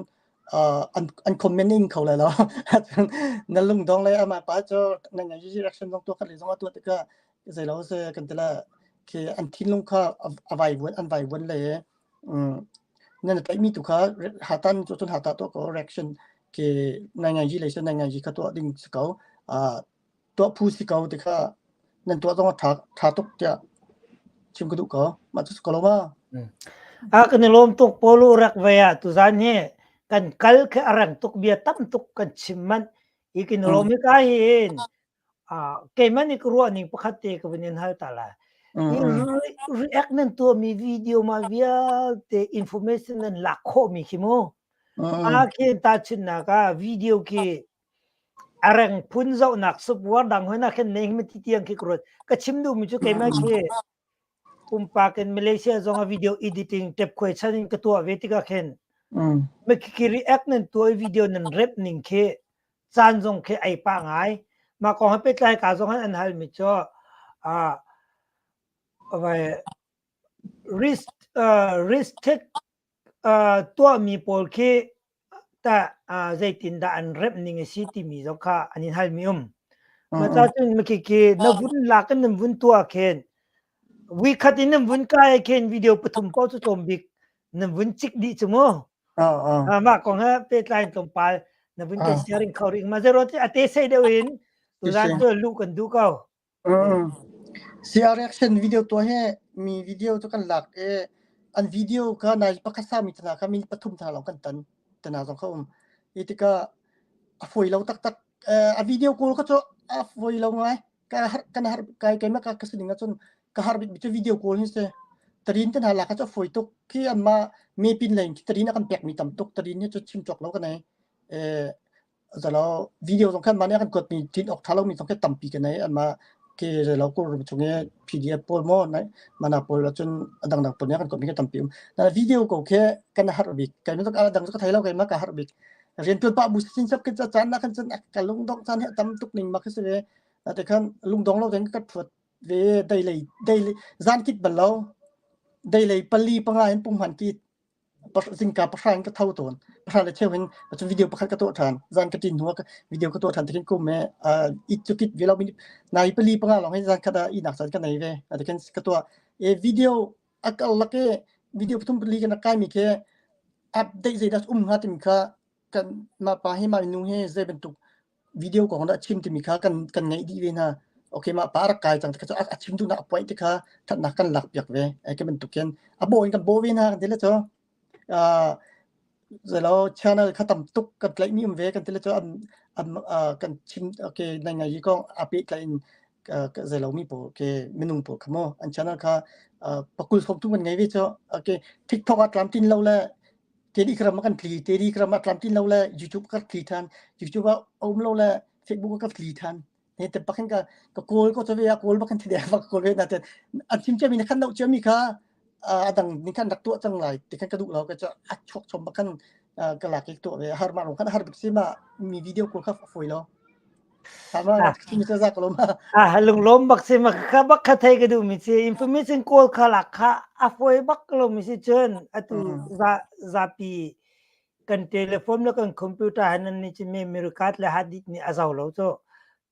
an an comment in kho lai lo. Na lungdong le amah pa cu na ngai reaction zong tuah khat le zong a tuah tikah zei lo se kan tila khi an thinlung kha a vai vuan an vai vuan le nan tlaihmi tu kha hatan cu cun hata tuah ko reaction ke nai ngai ji le se nai ngai ji kha tuah ding si ko, tuah phu si ko ti kha nan tuah zong a ṭha ṭha tuk tiah chim ka duh ko. Mah cu si ko lo ma? A kan i lawm tuk Polo rak ve ah tuzan hi kan kal khi a rang tuk, bia tam tuk kan chim manh i kin lawm hi ka hin keimah nih ka ruah ning pakhat te ka vun in hal ta lai. I react nan tuahmi video ma vialte information nan lak khawhmi khi mu a khi tahchunhnak ah video khi a reng phun zohnak software dang hoi na khin nei mi ti tiang khi ka ruat. Ka chim duhmi cu keimah khi pumpak in Malaysia zong ah video editing tep khuai chan in ka tuah ve tikah khin me khi react nan tuah i video nan rep ning khi caan zong khi ei pah ngai. Mah kong he pehtlai ka zong an hal mi cu risk risk take tuahmi pawl khi tah zeitindah an remh ning a si timi zong kha an in halmi um. Mah ca cun khi na vun lak in nan vun tuah khin voi khat in nan vun kai khin video pathum paoh cu tlawm bik nan vun cik dih cu mu. Mah kong he pehtlai in tlawmpal na vun kan sharing kho rih ma zero a te sei deuh in tuzan cu luh kan duh ko. CR reaction video tuah hi mi video cu kan lak i an video kha nai pakhat sami tana kha minute pathum tana lawng kan tan tana zong kha um. I tikah a fawi lo taktak. A video call kha cu a fawi lo ngai. Ka har kan har kai keimah ka ka sining ahcun ka har bik cu video call hi si. Tarin tan lak kha cu a fawi tuk. Khi anmah mepin lei in tarin a kan pekmi tam tuk. Tarin hi cu chim cawk lo kan ei. Zalo video zong khan mah nih a kan kuatmi ṭin awk ṭha lomi zong khi tampi kan nei. Anmah khi zeilo Kawlram chung i PDF pawl maw mana pawl ahcun a dangdang pawl nih a kan kuatmi khi tampi um. Video ko khi kan har bik. Keimah a dang cu ka thei lo, keimah ka har bik. Rianṭuan pah bu sin sap khi caan ah khan cun ka lungdongh caan hi a tam tuk ning ma khi si ve. Te khan lungdong lo tein ka ṭhuat ve dei lei dei zan kit bal lo. Dei lei pali panga in punghman kit. Zingka 3 in ka tho tawn. 3 le cheu hin cu video pakhat ka tuah ṭhan. Zan ka ṭin hnu ah video ka tuah ṭhan tikhin kum he it cu kit ve lo nai pali panga lawng hin zan khat ah ihnak caan ka nei ve. Tikhin ka tuah. E video a karlak i video pathum pali kan rak kaimi khi update zeidah um hnga timi kha kan mah pa hi mah minung hi zei bantuk video kong dah chim timi kha kan kan ngeih dih ve hna. Okay mah pa rak kai cang ti kha a chim duhnak a point ti kha thatnak kan lak piak ve. Ai ka bantuk hin a bo in kan bo ve hna kan ti le cu zeilo channel kha tam tuk kan tlaih mi um ve kan ti le cu an an kan chim okay nai ngai hi kong a pehtlaih in zeilo mi pawl ke minung pawl kha mo an channel kha pakul som tu kan ngei ve cu okay TikTok ah tlam tin lo le Telegram ah kan tli Telegram ah tlam tin lo le YouTube ka tli than YouTube ah um lo le Facebook ka tli than ne te pakhin ka ka kawl ko chave a kawl bakin thide bak kawl ve na te an chim chami na khan no chami kha adang ni khan rak tuah cang lai ti khan ka duh lo ka cha a chok chom bakan ka lak ik tuah ve har ma rong khan har bik si ma mi video kawl kha foi lo. Ah lunglawm bak si ma kha bak kha thei ka duh mi si information kawl kha lak kha a fawi bak lo mi si cun atu za zapi kan telephone le kan computer han nan ni chi memory card le hard disk nih a zo lo cu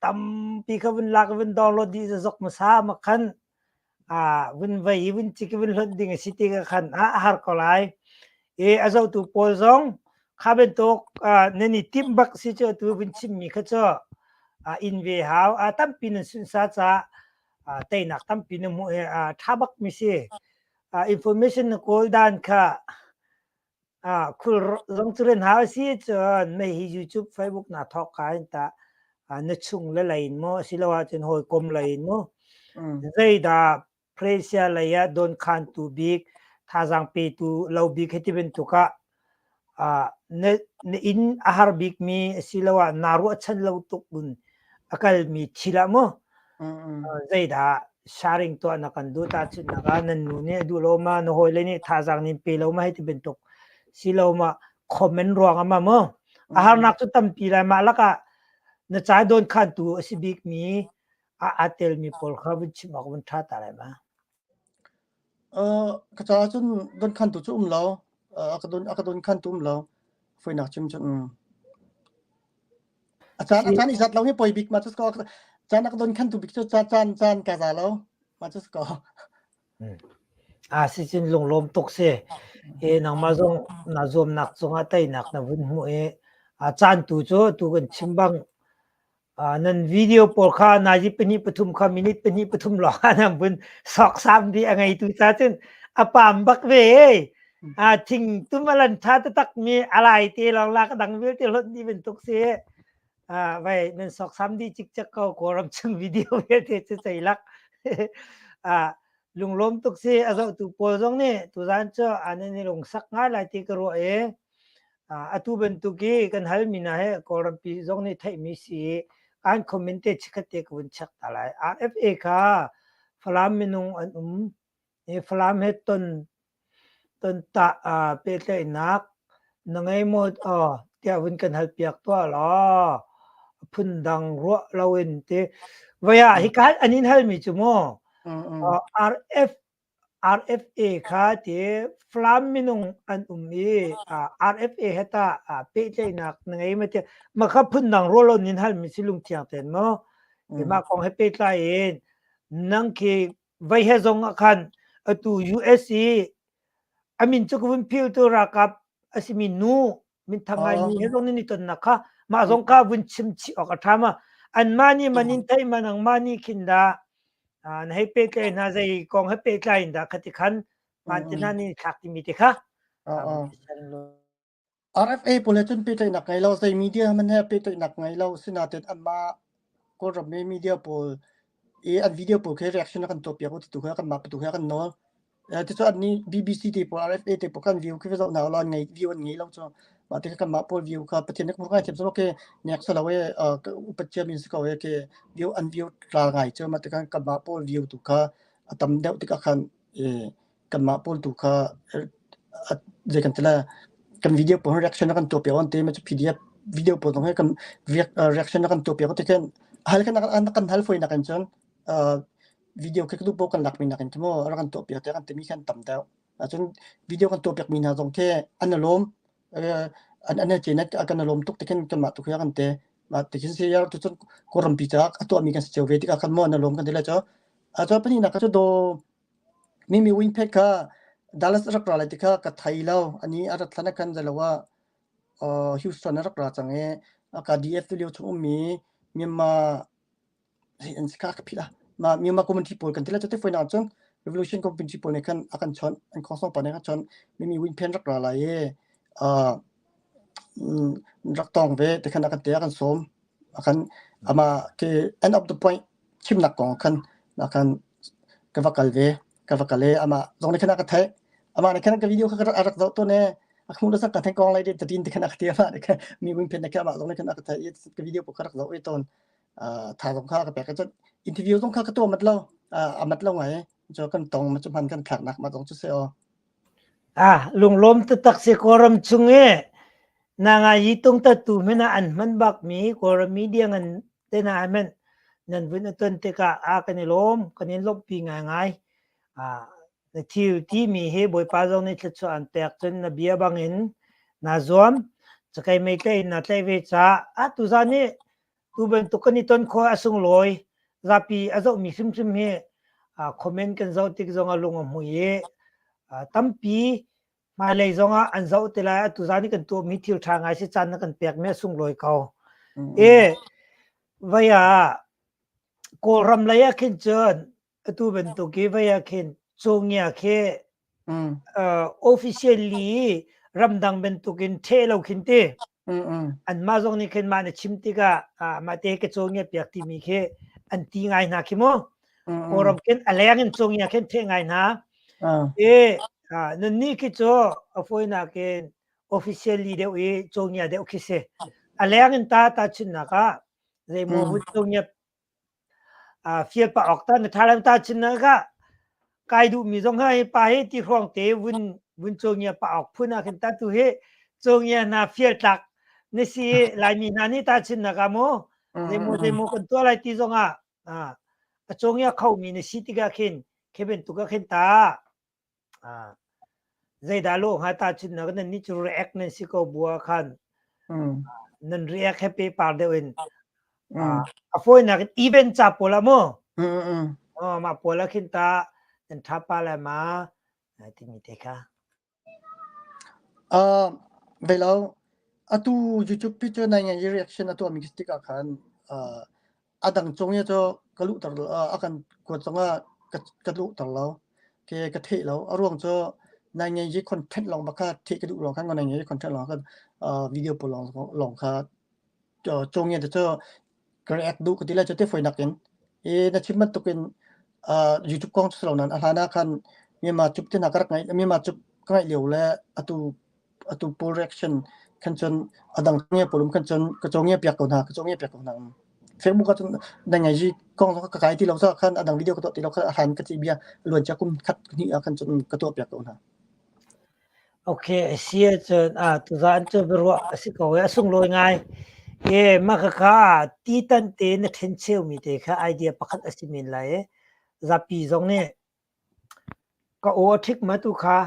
tampi kha vun lak vun download dih zok ma sa ma khan a vun vei i vun cik i vun hlonh ding a si ti ka khan a har ko lai. I a zohtu pawl zong kha bantuk nan i timh bak si cu atu vun chimmi kha cu in ve hau. A tampi nan sunsa ca teinak tampi na hmuh i a ṭha bak mi si. Information na kawl dan kha Khul zong cu ren hau a si cun mei hi YouTube, Facebook naa thawk ka in tah na chung le lei in maw asiloah cun hawikom lei in maw zeidah Pressure lei ah dawnkhantu bik, thazaang petu lo bik hiti bantuk ah na, na inn a har bikmi asiloah naa ruahchan lo tuk in a kalmi thil ah maw Zeidah sharing tuah na kan duh tahchunhnak ah nan nu nih a duh lo ma, na hawile nih thazaang nin pe lo ma hei ti bantuk si lo ma comment ruang ah ma maw a harnak cu tampi lai mah lakah na ca dawn khantu a si bikmi a aa telmi pawl kha vun chim awk vun ṭha ta lai ma. Ka caah cun donkhantu cu um lo. A ka donkhantu um lo. Foinak chim cun. A caan a caan i zat lo hi poi bik ma cu ko. Caan a ka donkhantu bik cu caan caan ka za lo. Ma cu ko. A si cun lunglawm tuk si. E nangmah zong na zuamnak cungah teinak na vun hmuh i a caan tu cu tu kan chim bang Nan video pawl kha nazi pahnih pathum kha minute pahnih pathum lawng ah nan vun sawksam dih a ngeitu ca cun a pam bak ve ei. Thing tum a lan ṭha taktak mi a lai te lawng lak a dang vialte hlonh dih bantuk si. Vai nan sawksam dih cikcek ko Kawlram chung video vialte cu ceilak. Lunglawm tuk si a zohtu pawl zong nih tuzaan cu an i lungsak ngai lai ti ka ruah i Atu bantuk i kan halmi hna hi Kawlrampi zong nih theihmi si i an comment te chikkhat te ka vun check ta lai. RFA kha Falam minung an um i Falam he ton tontah pehtlaihnak na ngei maw tiah vun kan halpiak tuah law phundang ruah loin ti. Voi ah hika an in halmi cu mu RF RFA kha ti Falam minung an um i RFA he tah pehtlaihnak na ngei ma tiah mah kha phundang rualawn in halmi si lungthiang tein maw mah kong he pehtlai in nang khi vei he zong ah khan atu US i a min cu ka vun philtu ralkap a simi nu minthang ngai mi he zong nan i tonnak kha mah zong kha vun chim chih awk a ṭha ma anmah nih man in theih ma nangmah nih khin dah na hei pehtlai hna zei kong he pehtlai in dah khati khan man te hna nih thlak timi te kha. RFA pawl he cun pehtlaihnak ngei lo zei media hmanh he pehtlaihnak ngei lo sinain anmah Kawlram i media pawl i an video pawl khi reaction a kan tuahpiak u ti tu kha kanmah tu kha kan nawl. Cucu annih BBC te pawl RFA te pawl kan view khi va zoh hna ulaw an ngei view an ngei lo cu. Mah tikah kanmah pawl view kha Pathian nih ka ngaithiam cu ke nek si lo e upat ciami si ko e ke view an view tla ngai cu mah tikah kanmah pawl view tu kha a tam deuh tikah khan kanmah pawl tu kha zei kan ti lai kan video pawl reaction a kan tuah piak an ti ma cu PDF video pawl zong hi kan reaction a kan tuah piak ti khin hal kan kan hal foi nak in cun video khi ka duh paoh kan lak mi nak in khi maw rak kan tuah piak tiah kan timi khan tam deuh. Cun video kan tuah piakmi hna zong khi an i lawm. An an ce a kan i lawm tuk ti khin kanmah tu khi a kan te. Mah ti khin si tucun Kawlrampi caah a tuahmi kan si cio ve tikah khan maw an i lawm kan ti lai cu. Cun pahnihnak cu daw Mimi Winphet kha Dallas a rak ra lai ti kha ka thei lo. Ani a rat hlan ah khan zeilo ah Houston a rak ra cang i ka DFW chung ummi Myanmar hei an si kha ka philh ah mah Myanmar community pawl kan ti lai cu te fawinak cun Revolution community pawl nih khan a kan chawnh an khawngsawng pa nih a kan chawnh Mimi Winphen rak ra lai i rak tawng ve ti khan a kan ti a kan sawm a kan amah ke end of the point chimnak kong khan na khan ka va kal ve ka va kal i amah zong nih khan a ka theih amah nih khan ka video kha a rak zoh tawn i a khmu sak ka theng kong lai de tin ti khan a ka ti amah nih khan mi wing phen kha amah zong nih khan a ka theih i ka video pawl kha rak zoh i tawn tha zong kha ka pek cun interview zong kha ka tuah mat lo a mat lo ngai cu kan tong ma cu hman kan thlak nak ma zong cu se o. Ah, lunglawm taktak si Kawlram chung i na ngai yi tung tatu hmanh ah an hman bakmi Kawlram media ngan te hna hmanh nan vun a ton tikah a kan i lawm, kan in lawmhpi ngaingai. Ah, na thil timi hi Bawipa zong nih thluachuah an pek cun na bia bangin naa zuam. Cakei mei tlaih in naa tlaih ve caah ah tuzan hi tu bantuk kan i ton khawh a sunglawi. Zapi a zohmi hrimhrim hi comment kan zoh tik zong ah lung a hmui i tampi hmailei zong ah an zoh te lai. Atu zan i kan tuahmi thil ṭha ngai si caan na kan pekmi a sunglawi ko. E vai ah Kawlram lei ah khin cun atu bantuk i vai ah khin cawngia khi officially ramdang bantukin ṭheh lo khin ti. Anmah zong nih khin mah na chim tikah mah te ka cawngia piak timi khi an ti ngai hna khi mu. Kawlram khin a leng in cawngia khin ṭheh ngai hna. E nannih khi cu a fawinak in officially deuh i cawngia deuh khi si. A leng in ta tahchunhnak ah zeimaw hun cawngia fial pah awk ta na ṭha lo tahchunhnak ah kai duhmi zong hi pa hi ti hruang te vun vun cawngia pah awk phun ah khin ta tu hi cawngia hna fial tlak na si i Laimi hna nih tahchunhnak ah mu zeimaw zeimaw kan tuah lai ti zong ah a cawngia khomi na si tikah khin khi bantuk ah khin ta zeidah lawh hnga tahchunhnak nan nih cu react nan si ko bu ah khan nan react he pehpar deuh in a fawinak in event ca pawl ah mu mah pawl ah khin ta nan tha pa lai ma timi te kha. Ve lo. Atu YouTube pi cu nai ngai reaction a tuahmi khi tikah khan a dang cung i cu ka luhter a kan kuat zongah ka luhter lo. Ke ka theih lo. A ruang cu nai ngai content lawng bak kha theih ka duh ruang khan nai ngai content lawng kha video pawl lawng kha cawngia te cu ka react duh ka ti lai cu te fawinak in. I na chim bantuk in YouTube kong cu si lo nain a hlan ah khan Myanmar cup te hna ka rak ngaih Myanmar cup ka ngaih lio le atu atu pawl reaction khan cun a dang nge pawl um khan cun ka cawngia piak ko hna ka cawngia piak ko hna. Facebook ah cun na ngai ji kong ka kai ti lo so khan a dang video ka tuah ti lo khan a hlan ka ci bia luan cia kum khat hnih ah khan cun ka tuah piak ko hna. Okay, a si ahcun tuzaan cu biaruah a si ko i a sunglawi ngai. E mah khakha titan te na ṭhencheumi te kha idea pakhat a si men lai i zapi zong nih ka aw a ṭhik ma tu kha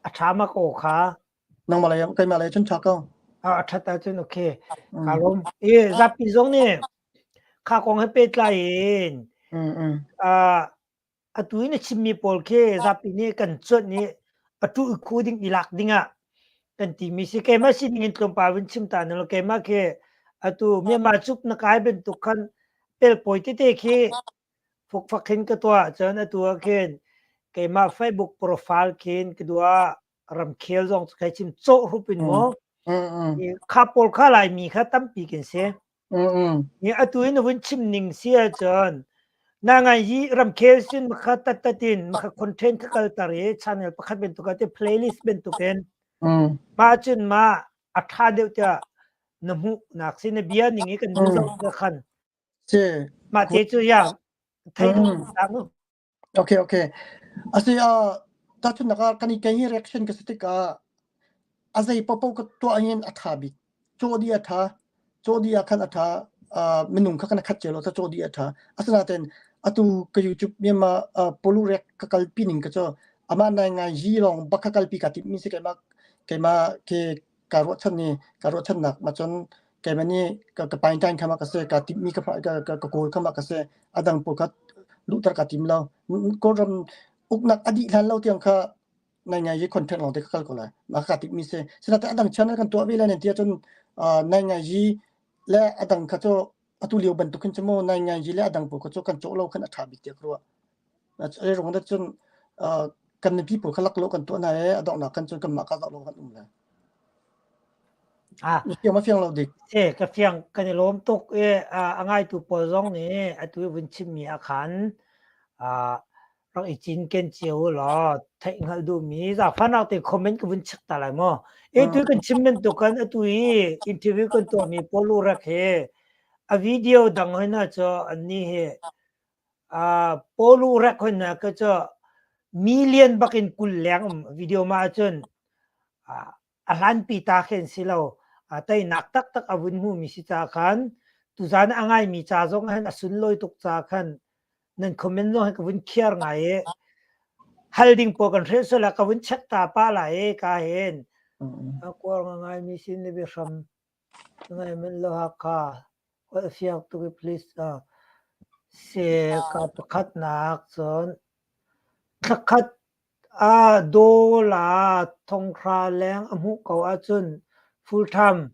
a ṭha ma ka aw kha. Nangmah lei keimah lei cun ṭha ko. A ṭhat ahcun okay. Kaa lawm. E zapi zong nih kha kong he pehtlai in atu i na chimmi pawl khi zapi nih kan cuanh i a tu i khu ding i lak ding ah kan timi si. Keimah sining in tlawmpal vun chim ta na keimah khi atu Myanmar cuk na kai bantuk khan pelpawi tete khi fukfak hin ka tuah cun atu ah khin keimah Facebook profile khin ka duah ramkhel zong cu kai chim cawh hrup in maw kha pawl kha Laimi kha tampi kan si. Ni atu in vun chim ning si ahcun na ngai hi ramkhel sin makha tattatin makha content kha kaltar i channel pakhat bantuk ah te playlist bantuk in mah cun ma a tha deuh tiah na hmuh nak si na bia ning i kan duh zoh khan mah te cu ya thei duh. Okay, okay. Asi tahchunhnak ah kan i kei hi reaction ka si tikah a zei paohpaoh ka tuah hin a ṭha bik. Caw dih a ṭha. Caw dih ah khan a ṭha. Minung kha kan khat cio lo ta caw dih a ṭha. Asinain atu ka YouTube Myanmar Polu rek ka kalpi ning ka cu Amah nai ngai yi lawng bak kha kalpi kaa timhmi si keimah keimah ke kaa ruahchan i kaa ruahchannak ma cun keimah nih ka ka paintain kha ma ka si kaa timhmi ka ka ka ka kawl kha ma ka si a dang pawl kha luhter kaa tim lo. Kawlram uknak a dih hlan lo tiang kha nai ngai yi content lawng te ka kal ko lai. Mah kaa timhmi si. Sinain a dang channel kan tuah ve lai nan ti ahcun nai ngai yi le a dang kha cu atu lio bantuk hin cu mu nai ngai yi le a dang pawl kha cu kan cawh lo khan a ṭha bik tiah ka ruah. Zei ruang dah cun kan mipi pawl kha laklawh kan tuah hna i a donghnak khan cun kanmah ka zoh lo kan um lai. Ah. Na fiang ma fiang lo dik? E ka fiang kan i lawm tuk i a ngaitu pawl zong nih atu i vun chimmi ah khan rak i cinken cio u law theih hngalh duhmi zaangfahnak te comment ka vun check ta lai maw? E tu kan chim bantuk kan atu i interview kan tuahmi Paul Urek he a video dang hoi na cu annih hi Paul Urek hoi na ka cu million bakin 20 leng um video ma ahcun a hlanpi ta khin si lo teinak taktak a vun hmumi si ca khan tuzan a ngaimi ca zong hin a sunlawi tuk ca khan nan comment zong hi ka vun khiar ngai i hal ding pawl kan hrel sual ka vun check ta pa lai i ka hin a kuar ngai mi sin le biahram ngai men lo hakha holh fiang tuk i please se ka pakhatnak cun thlakhat A dawla thonghra leng a hmuh ko ahcun full time.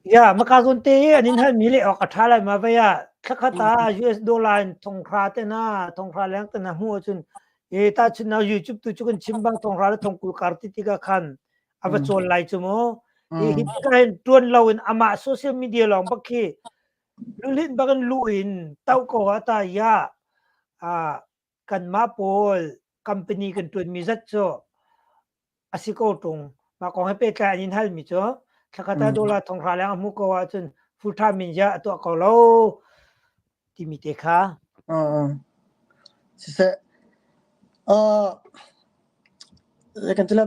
Ya, maka zawn te i an in halmi leh awk a ṭha lai ma vei ah thlakhat ah US dollar in thonghra te na thonghra leng te na hmuh ahcun e tahchunhnak YouTube tu cu kan chim bang thonghra le thongkul kar ti tikah khan a va cawn lai cu mu. Hi hi tikah hin ṭuan lo in amah social media lawng bak khi lulinh bak in luh in toh ko ah ta ya kanmah pawl company kan ṭuanmi zat cu a si ko ṭung. Mah kong he pehtlai an in halmi cu thlakhat ah dollar 500 leng a hmuh ko ahcun full time in ziah a tuah ko lo timi te kha. Siseh, kan tila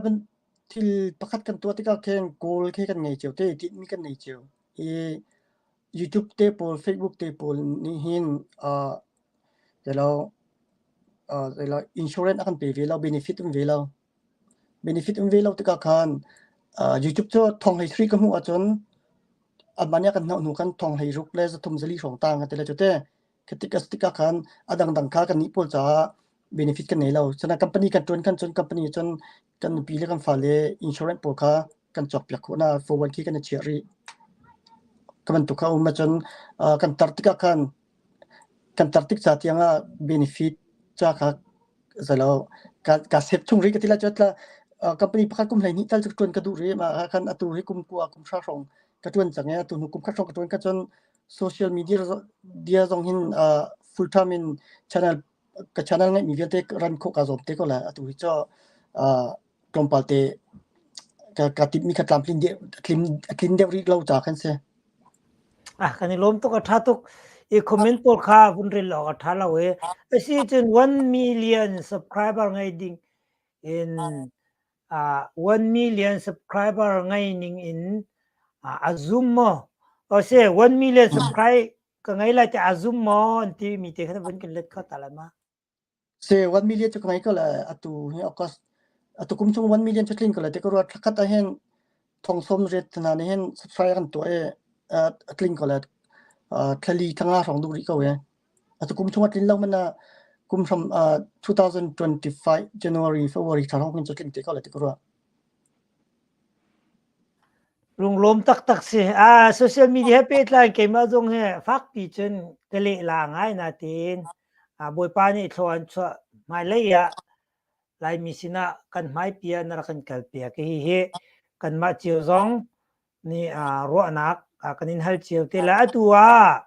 thil pakhat kan tuah tikah khin goal khi kan ngei cio te, tinhmi kan nei cio. I YouTube te pawl, Facebook te pawl nih hin insurance a kan pe ve lo, benefit um ve lo. Benefit um ve lo tikah khan YouTube cu thong hlei sarih ka hmuh ahcun anmah nih a kan hnoh hnu khan thong hlei ruk le zathum zali hrawng tang ka ti lai cu te. Khi tik a si tikah khan a dangdang kha kannih pawl caah benefit kan nei lo. Cun company kan ṭuan khan cun company cun kan nupi le kan fale insurance pawl kha kan cawkpiak khawh hna. 401k kan i chiah rih. Ka bantuk kha um ahcun kan tar tikah khan Kan tar tik ca tiang ah benefit ca kha zalo ka ka save chung rih ka ti lai cu tla company pakhat kum 12 tal cu ṭuan ka duh rih mah ah khan atu hi kum kua kum hra hrawng ka ṭuan cang i atu hnu kum khat hrawng ka ṭuan ka cun social media dia zong hin full time in channel ka channel ngeihmi vialte run khawh kaa zuam te ko lai atu hi cu tlawmpal te ka ka timhmi kha tlamtlin deuh tlim tlin deuh rih lo ca khan si. Ah, kan i lawm tuk a ṭha tuk. I comment pawl kha vun rel awk a ṭha lo i. Asi cun 1 million subscriber ngei ding in 1 million subscriber ngei ning in a zum maw? O se 1 million subscribe ka ngei lai te a zum maw an ti mi te kha vun kan let kho ta lai ma? Se 1 million cu ka ngei ko le atu hi August atu kum chung 1 million cu tling ko le te ka ruat thlakhat ah hin thong sawm riat hna nih hin subscribe kan tuah i a tling ko le thlali thanga hrawng duh rih ko e atu kum chung a tlin lo man ah kum hram 2025 January February thla hrawng cu tling te ko le te ka ruah. Lunglawm taktak si. Ah, social media he pehtlai keimah zong he fakpi cun ka lehla ngai natein ah, Bawipa nih thlua an chuah hmailei ah Laimi sinah kan hmaipi ah na rak kan kalpiak. Hihi kanmah cio zong nih ah, ruahnak ah, kan in hal cio te lai. Atu ah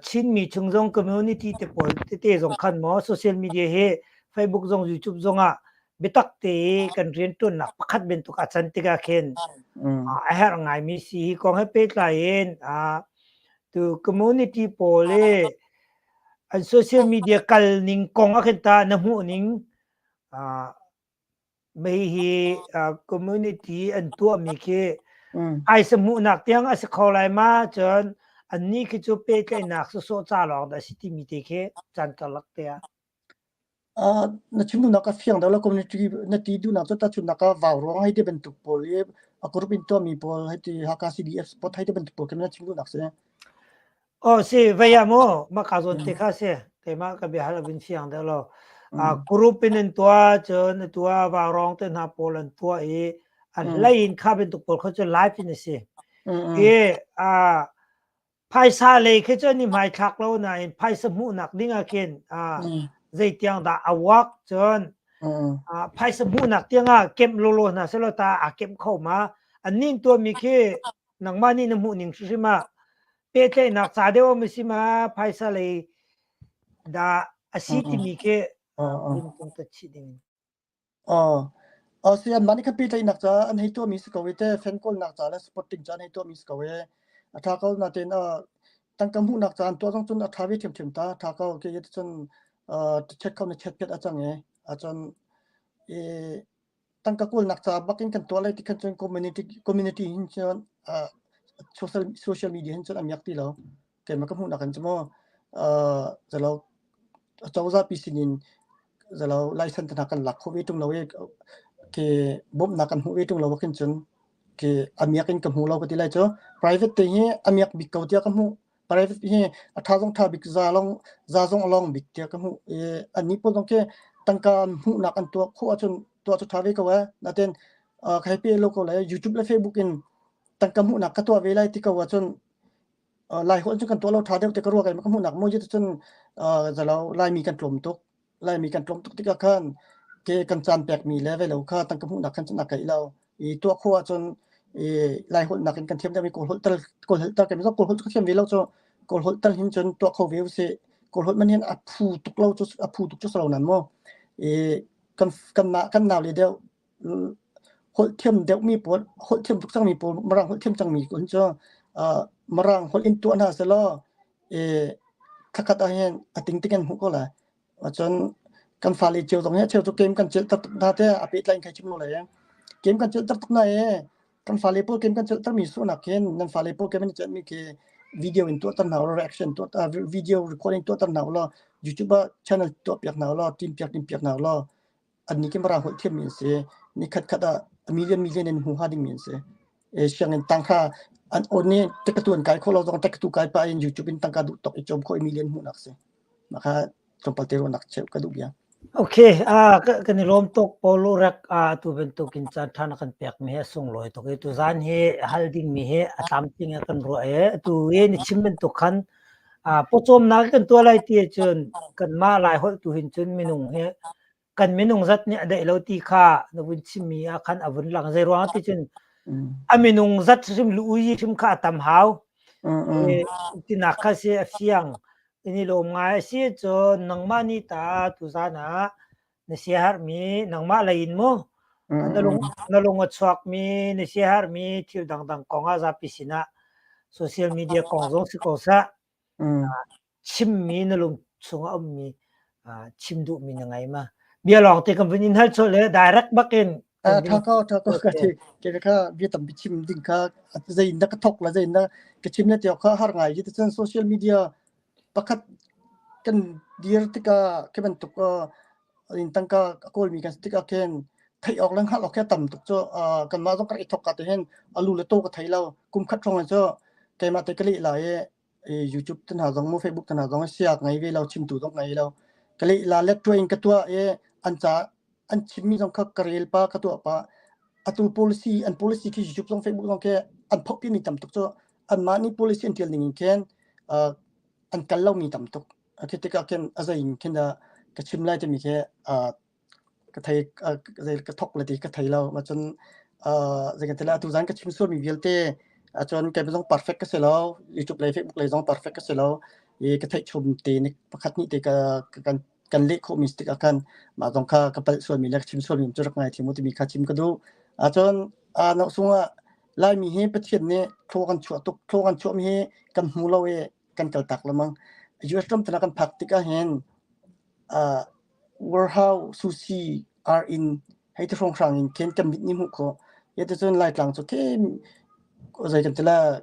Chinmi chung zong community te pawl tete zong khan maw social media hi Facebook zong YouTube zong ah biatak te kan rianṭuannak pakhat bantuk a can tikah khin a herh ngaimi si hi kong he pehtlai in tu community pawl i an social media kal ning kong ah khin ta na hmuh ning Mei hi community an tuahmi khi phaisa hmuhnak tiang a si kho lai ma cun annih khi cu pehtlaihnak sawsawh ca lawng dah a si timi te khi caan karlak te ah. Na chim duhnak a fiang deuh lo. Community na ti duhnak cu tahchunhnak ah vau ruang hei ti bantuk pawl i a group in tuahmi pawl hei ti Hakha CDF sport hei ti bantuk pawl khi na chim duhnak si. Oh si vei ah mu mah ka zawn te kha si keimah ka bia hal a vun fiang deuh lo. Group in an tuah cun atu ah vaurawng te hna pawl an tuah i a hlei in kha bantuk pawl kha cu live in a si. I phaisa lei khi cu an i hmaithlak lo nain phaisa hmuhnak ding ah khin zeitiang dah a work cun phaisa hmuhnak tiang ah kemh lawlaw hna selaw ta aa kemh kho ma? An nin tuahmi khi nangmah nih na hmuh ning hrimhrim ah pehtlaihnak ca deuh um si ma, phaisa lei dah a si timi khi vun tung ta chih ding. Si anmah nih khan pehtlaihnak caah an hei tuahmi si ko i teh fan kawlnak ca le supporting ca an hei tuahmi si ko i a ṭha ko. Natein tangka hmuhnak ca an tuah zong cun a ṭha ve ṭhiamṭhiam ta. A ṭha ko. Ke cun check kho na chat piat a cang i ahcun i tangka kawlnak ca bak in kan tuah lai ti khan cun community hin cun social media hin cun a miak ti lo. Keimah ka hmuhnak in cu mu zalo acozah pi sinin zalo license hna kan lak khawh ve ṭung lo i ke bawmhnak kan hmuh ve ṭung lo khin cun ke a miak in ka hmu lo ka ti lai cu. Private te hi a miak bik ko tiah ka hmuh. Private hi a ṭha zong ṭha bik, za long za zong a long bik tiah ka hmuh i annih pawl zong khi tangka hmuhnak an tuah khawh ahcun tuah cu ṭha ve ko ee. Natin ka hei pe lo ko lai. YouTube le Facebook in tangka hmuhnak ka tuah ve lai ti ko ahcun Laiholh cu kan tuah lo ṭha deuh ti ka ruah. Keimah ka hmuhnak maw cun zalo Laimi kan tlawm tuk. Laimi kan tlawm tuk tikah khan ke kan caan pekmi le velo kha tangka hmuhnak khan cun a keih lo. I tuah khawh ahcun i Laiholh nakin kan thiam deuhmi Kawlholh tal Kawlholh tal keimah zong Kawlholh cu ka thiam ve lo cu Kawlholh tal hin cun tuah kho ve usih. Kawlholh man hin a phu tuk lo cu a phu tuk cu si lo nan mu. I kan kanmah kan naule deuh holh thiam deuhmi pawl, holh thiam tuk cangmi pawl, Mirang holh thiam cangmi kun cu Mirang holh in tuah hna selaw i thlakhat ah hin a ting ting an hmuh ko lai. Cun kan fale cio zong hi a cheu cu game kan celh tuk hna te a pehtlai in kai chim lo lai. Game kan celh tuk hna i kan fale pawl game kan celh termi suhnak hin nan fale pawl game an celhmi khi video in tuahter hna ulaw, reaction tuah, video recording tuahter hna ulaw, YouTube ah channel tuah piak hna ulaw, team piak team piak hna ulaw, annih khi Mirang holh thiammi an si. Ni khatkhat ah a million million in hmu hnga dingmi an si. Sianginn tang kha an on i tekatu an kai khawh lo zong tekatu kai pah in YouTube in tangka duh tawk i cawm khawh i million hmuhnak si. Mah kha tlawmpal te ruahnak cheuh ka duh bia. Okay, kan i lawm tuk Paul Rek tu bantuk in caan ṭha na kan pek mi hi a sunglawi tuk i tuzaan hi hal ding mi hi a tlamtling ah kan ruah i atu i na chim bantuk khan pawcawmnak kan tuah lai ti ahcun kanmah Lai holh tu hin cun minung hi kan minung zat nih a daih lo ti kha na vun chimmi ah khan a vun lang. Zei ruang ti cun a minung zat hrim lu ui hrim kha a tam hau tinak kha si a fiang in i lawm ngai a si. Cun nangmah nih ta tuzan ah na siaherhmi nangmah lei in mu na lung a chuakmi na siaherhmi thil dangdang kong ah zapi sinah social media kong zong si ko seh, chimmi na lung chungah ummi chim duhmi na ngei ma? Bia lawng te kan vun in hal chawh le direct bakin. Tha ko, tha ko. Ka thi ke kha bia tampi chim ding kha zei na ka thok la zei na ka chim na tiok kha har ngai hi. Cun social media pakhat kan dir tikah ke bantuk in tangka kawlmi kan tikah khin theih awk le hngalh awk khi tam tuk cu. Kanmah zong kan i thok ka te hin alu le to ka thei lo. Kum khat hrawng cu keimah te ka leh lai i YouTube te hna zong mu Facebook te hna zong siak ngei ve lo, chimtu zong ngei lo, ka leh la let in ka tuah i an ca an chimmi zong kha ka rel pa ka tuah pa. Atu policy an policy khi YouTube zong Facebook zong khi an phokpi mi tam tuk cu anmah nih policy an tial ning in khin an kal lo mi tam tuk. Khi tikah khin a zei in khin dah ka chim lai timi khi ka thei zei ka thok le ti ka thei lo. Cun zei kan ti lai, atu zan ka chim sualmi vialte cun kei zong perfect ka si lo, YouTube lei Facebook lei zong perfect ka si lo i ka theih chom te ni pakhat nih te ka kan kan leh khawhmi si tikah khan mah zong kha ka palh sualmi le ka chim sualmi cu rak ngaithiam u timi kha chim ka duh. Ahcun no sungah Laimi hi Pathian nih thlaw kan chuah tuk. Thlaw kan chuahmi hi kan hmu lo i kan kaltak lengmang. US ram tana kan phak tikah hin warehouse sushi are in hei ti hrawnghrang in khin kan mit nih hmuh khawh. Cun Laitlang cu the zei kan ti la,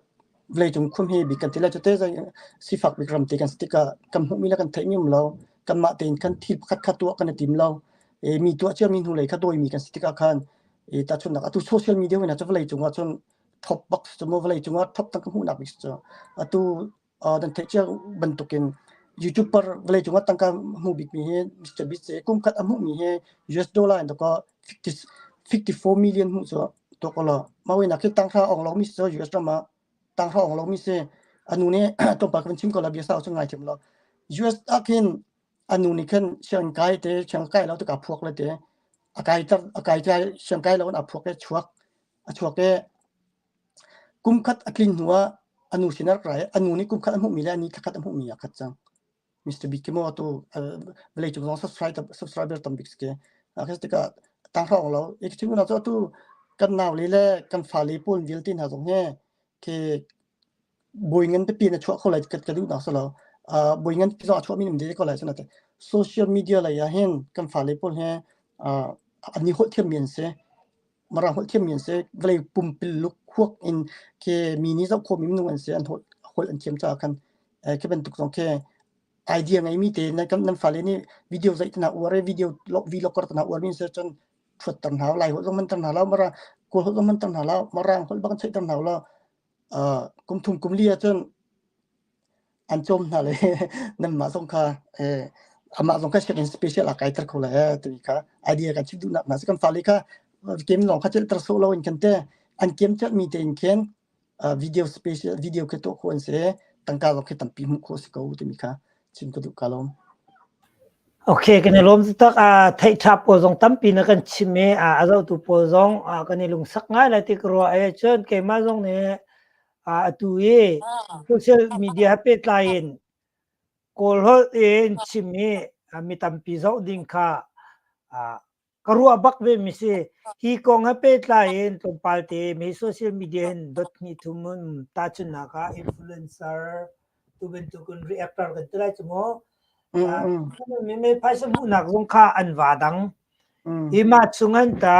vawleicung khum hi bik kan ti la cu te zei sifak bik ram te kan si tikah kan hmuhmi le kan theihmi um lo. Kanmah tein khan thil pakhat kha tuah kan i tim lo. Mi tuah ciami hnulei kha dawimi kan si tikah khan tahchunhnak atu social media hna cu vawlei cungah cun top bak cu mu vawlei cungah top tangka hmuhnak bik cu atu nan theih cia bantukin YouTuber vawlei cungah tangka hmu bikmi hi Mr. Beast kum khat a hmuhmi hi US dollar in to 54 million hmuh cu to ko lo mawina khi tangka ong lo mi cu US ram ah tangka ong lo mi si anu nih tlawmpal kan chim ko la bia sau cu ngai thiam lo US ah khin anu nih khan sianginn kai te siang kai lo te ka phuak le te a kai tar a kai kai siang kai lo in a phuak e chuak a chuak e kum khat a tlin hnu ah anu sin a rak ra i anu nih kum khat a hmuhmi le ani thla khat a hmuhmi a khat cang. Mr. Big mo atu vawlei cung zong subscribe subscriber tam bik si a khi tikah tang hrawng lo ik chim na cu atu kan nau le le kan fale pawl vialte hna zong he khi boi ngan pipi na chuah kho lai ka ka duh nak salo boi ngan pi zong a chuah mi nim de ko lai sana te social media lei ah hin kan fale pawl he an ni holh thiam mi an si Mirang holh thiammi an si. Vawlei pumpuluk huak in khi mi nih zoh khawhmi minung an si. An holh, holh an thiam caah khan khi bantuk zong khi idea ngeimi te nan kan nan fale nih video zeih tana uar i video vlogger tana uar mi si cun thuatter hna lai holh zong hmanter hna lo mara kawl holh zong hmanter hna lo mirang holh bak in theihter hna lo kum thum kum li ahcun an cawm hna le nanmah zong kha amah zong kha sianginn special a kaiter kho le timi kha idea kan chim duhnak hna si kan fale kha game lawng kha celhter sawh lo in kan te an game celhmi te in khin video special video khi tuah khawh an si tangka zong khi tampi hmuh khawh si ko timi kha chim ka duh ka lawm. Ok, kan i lawm tak a theih ṭha pawl zong tampi na kan chim i a zohtu pawl zong kan i lungsak ngai lai ti ka ruah e cun keimah zong nih atu i social media he pehtlai in Kawl holh in chim i mi tampi zoh ding kha ka ruah bak ve mi si. Hi kong he pehtlai in tlawmpal te mi social media hin dot hnih thum um tahchunhnak ah influencer tu bantukin reactor kan ti lai cu mu. Mi me phaisa hmuhnak zong kha an va dang. Hi mah chung an ta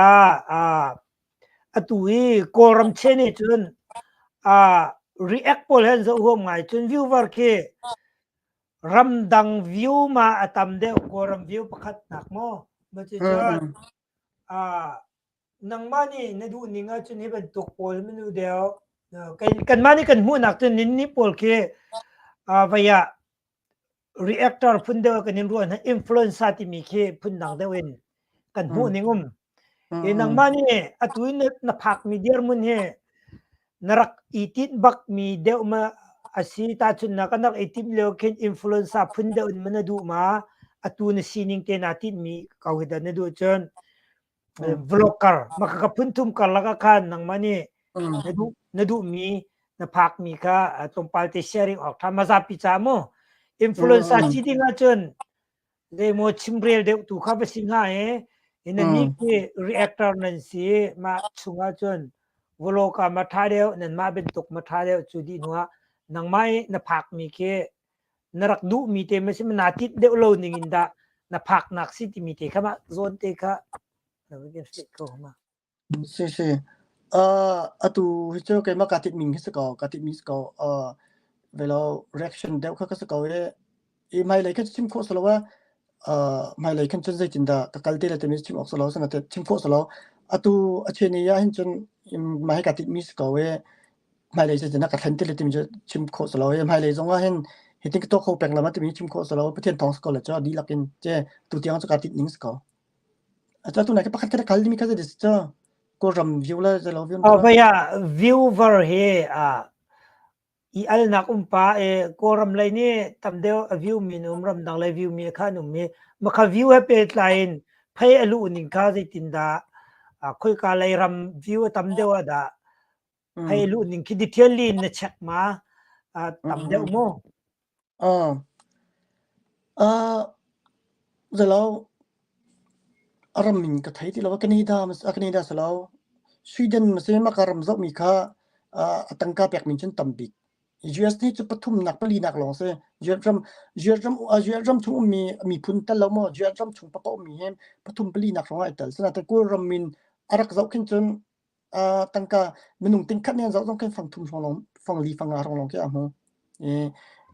Atu hi Kawlram chen nih cun react pawl he an zoh huam ngai. Cun viewer khi ramdang view ma a tam deuh Kawlram view pakhat nak maw? Cuticun nangmah nih na duh ning ahcun hi bantuk pawl manu deuh kanmah nih kan hmuhnak cun nin nih pawl khi vei ah reactor phun deuh kan in ruah hna influencer timi khi phun dang deuh in kan hmuh ning um i nangmah nih atu in na phak mi dirhmun hi na rak i tinh bak mi deuh ma asi tahchun na kan rak i timh lio khin influencer phun deuh in ma na duh ma atu na sining te na tinh mi ko hi dah na duh cun vlogger maka ka phun thum karlak ah khan nangmah nih na duh na duhmi na phakmi kha tlawmpal te sharing awk tha mazapi ca mu influencer si ding ahcun zeimaw chimrel deuh tu kha va si hnga e ina ni khi reactor nan si ma chung ahcun vlogger ma tha deuh nan mah bantuk ma tha deuh cu dih hnuah nangmah i na phakmi khi na rak duhmi te ma si na tit deuh lo ning in dah na phaknak si timi te kha mah zawn te kha na kan fit ko ma. Si si. Atu hi cu keimah kaa tinh-ning hi si ko, kaa tinh mi si ko. Velo reaction deuh kha ka si ko i i hmailei khan chim khawh si lo ah hmailei khan cun zeitindah ka kal te lai timi chim awk si lo, sinain chim khawh si lo. Atu a chen i ahhin cun mah hi kaa tinh mi si ko i hmailei zeitindah ka thlen ti le timi cu chim khawh si lo i hmailei zong ah hin hitin ka tuah kho peng lo ma timi chim khawh si lo. Pathian thawng si ko le cu a dihlak in ce tutiang cu kaa tinh ning si ko. Atu tu nai ka pakhat khat a kal dimi kha zei si cu Kawlram view le zeilo view. Oh, vaya viewer hi a i alnak um pa e Kawlram lei nih tam deuh a view mi um ramdang lei view mi kha an um i makha view he pehtlai in phei a luh ning kha zeitindah khoika lei ram view a tam deuh ah dah phei luh ning khi detail in na check ma tam deuh mu. Zalo a ram min ka thei ti lo Canada Canada si lo Sweden ma si maka ram zoh mi kha a tangka pek mi cun tam bik US nih cu pathumnak palinak lawng si US ram US ram US ram chung ummi miphun tel lo maw US ram chung papa ummi hi pathum palinak hrawng ah ai tel sinain Kawlram min a rak zoh khin cun tangka minung tingkhat nih an zoh zong khin fang thum hrawng lawng fang li fang nga hrawng lawng khi a hmu.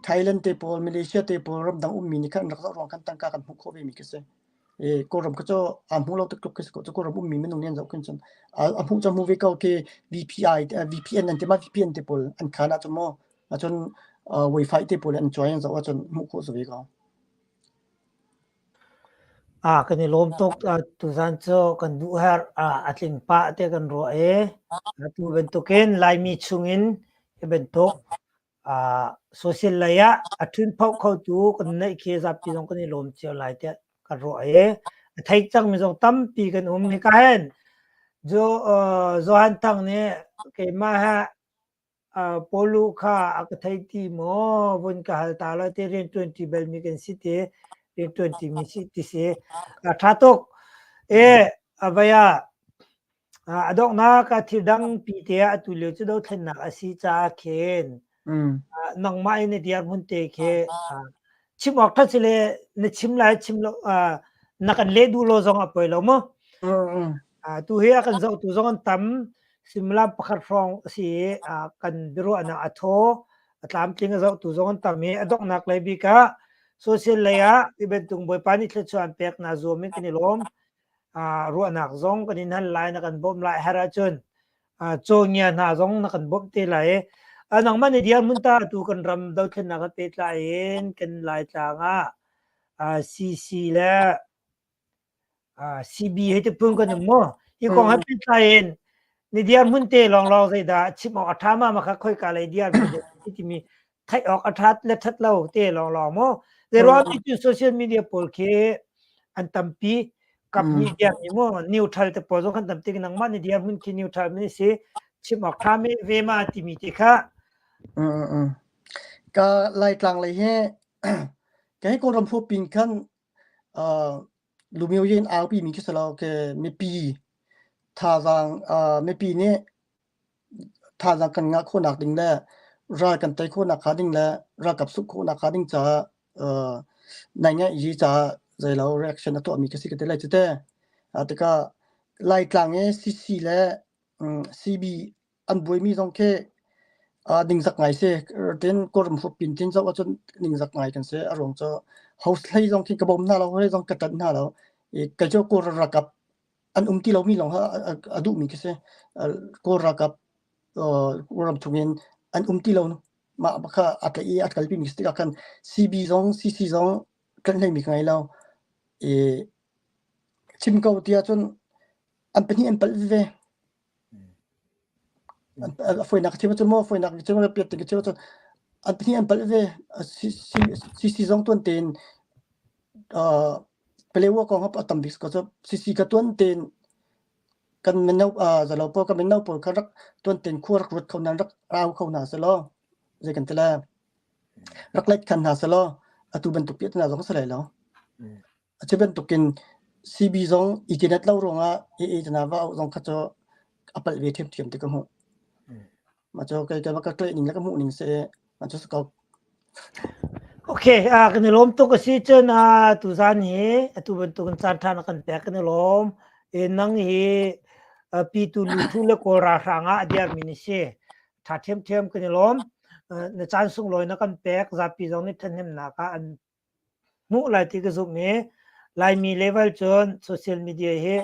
Thailand te pawl, Malaysia te pawl ramdang ummi nih khan an rak zoh ruang khan tangka kan hmuh khawh vemi khi si. Kawlram kha cu aa hmu lo tuk tluk khi si ko. Cu Kawlram ummi minung nih an zoh khin cun a hmuh cu a hmu ve ko khi VPI, VPN an ti ma VPN te pawl an khan ahcun maw ahcun wifi te pawl an cuai an zoh ahcun hmuh khawh si ve ko. Kan i lawm tuk. Tuzan cu kan duh herh a tling pah te kan ruah i atu bantukin Laimi chungin hi bantuk social lei ah a ṭhunphoh khotu kan neih khi zapi zong kan i lawm cio lai tiah ka ruah i a thei cangmi zong tampi kan um. Hika hin Johan Thang nih keimah he Pawlu kha a ka thei ti maw vun ka hal ta lai ti rianṭuan ṭi balmi kan si ti rianṭuan ṭimi si ti si. A ṭha tuk. E a vai ah a donghnak ah thil dang pi te ah atu lio cu dothlennak a si caah khin nangmah in na dirhmun te khi chim awk ṭhat si le na chim lai chim lo na kan leh duh lo zong a poi lo mu. Tu hi a kan zohtu zong an tam. Suimilam pakhat hrawng a si i kan biaruahnak a thaw, a tlamtling a zohtu zong an tam i a donghnak lei bik ah social lei ah ti bantuk Bawipa nih thluachuah an pek na zuam in kan i lawm. Ruahnak zong kan in hal lai na kan bawmh lai herh ahcun cawngia hna zong na kan bawmh te lai i nangmah nih dirhmun ta tu kan ram dothlennak he pehtlai in kan Laitlang ah CC le CB hei ti phun kan um mu. Hi kong he pehtlai in ni dirhmun te lawnglawng zeidah chim awk a ṭha ma ma kha khoika lei dirhmun timi theih awk a ṭhat le ṭhat lo te lawnglawng mu. Zeiruang ti cu social media pawl khi an tampi kap nih dirmi mu neutral te pawl zong kan tam tik nangmah ni dirhmun khi neutral mi si chim awk ṭha me ve ma timi te kha Ka Laitlang lei he ka hi Kawlram pin khan Lumio in aupi mi khi si lo ke mipi thazaang mipi nih thazaang kan ngah khawhnak ding le ral kan tei khawhnak hnga ding le ralkap sungh khawhnak hnga ding caah naingaih caah zeilo reaction a tuahmi khi si ka ti lai cu te. Tikah Laitlang i CC le CB an buaimi zong khi ningzak ngai si. Tin Kawlram huapin tin zoh ahcun ningzak ngai kan si. A ruang cu host hlei zong khi ka bawm hna lo, hlei zong ka ṭanh hna lo. I kei cu Kawl ralkap an um ti lomi lawng kha a duhmi khi si. Kawl ralkap ram chungin an um ti lo. Mah kha a tlaih i a kalpimi si tikah khan CB zong CC zong ṭanh hleimi ka ngei lo. I chim ko ti ahcun an pahnih an palh veve. A fawinak ka chim ahcun maw fawinak ka chim piat ka chim ahcun an pahnih an palh ve. CC zong tuan tein Palewa kong a tam bik ko cu CC ka tuan tein kan mino zalo pawl kan mino pawl kha rak tuan tein khua rak ruat kho hna rak au kho hna selaw zei kan ti lai rak let khan hna selaw atu bantuk piah hna zong si lai lo. Atu bantukin CB zong i kenet lo ruangah AA tana va auh zong kha cu a palh ve ṭhiamṭhiam ti ka hmuh. Mah cu kei ka tlaih ning le ka hmuh ning si i mah cu si ko. Okay, kan i lawm tuk a si cun tuzan hi atu bantukin caan ṭha na kan pek kan i lawm. E, nang hi pitu luthu le Kawl ralhrang ah a dirmi na si. Ṭha ṭhiamṭhiam kan i lawm. Na caan sunglawi na kan pek zapi zong nih ṭhahnemnak ah an hmuh lai ti ka zumh i Laimi level cun social media hi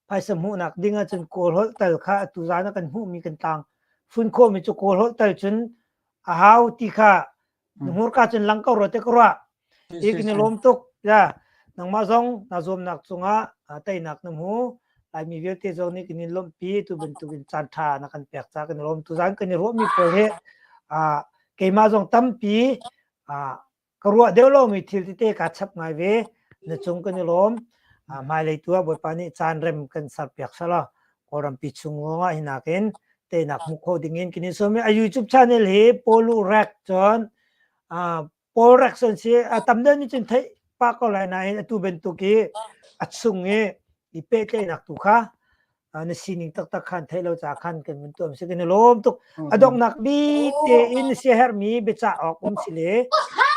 phaisa hmuhnak ding ahcun Kawl holh tal kha atu zan ah kan hmuhmi kan tlang fun khawhmi cu Kawl holh tal cun a hau ti kha na hmurka cun lang ko rua te ka ruah. I kan i lawm tuk. Ya, nangmah zong na zuamnak cungah teinak na hmu. Laimi vialte zong nih kan in lawmhpi tu bantukin caan ṭha na kan pek ca kan i lawm. Tuzan kan i ruahmi pawl hi keimah zong tampi ka ruah deuh lomi thil tete kaa chap ngai ve. Na cung kan i lawm. Hmailei tu ah Bawipa nih caan rem kan serpiak selaw Kawlrampi chung ah hi nakin teinak hmuh kho ding in kan in sawm i a YouTube channel hi Pawlu Rek cun Paul Rek son si a tam deuh nih cun theih pah ko lai nain atu bantuk i a chung i i pehtlaihnak tu kha na sining taktak khan theih lo ca khan kan vun tuam si kan i lawm tuk a donghnak bik tein siaherhmi biacah awk um si le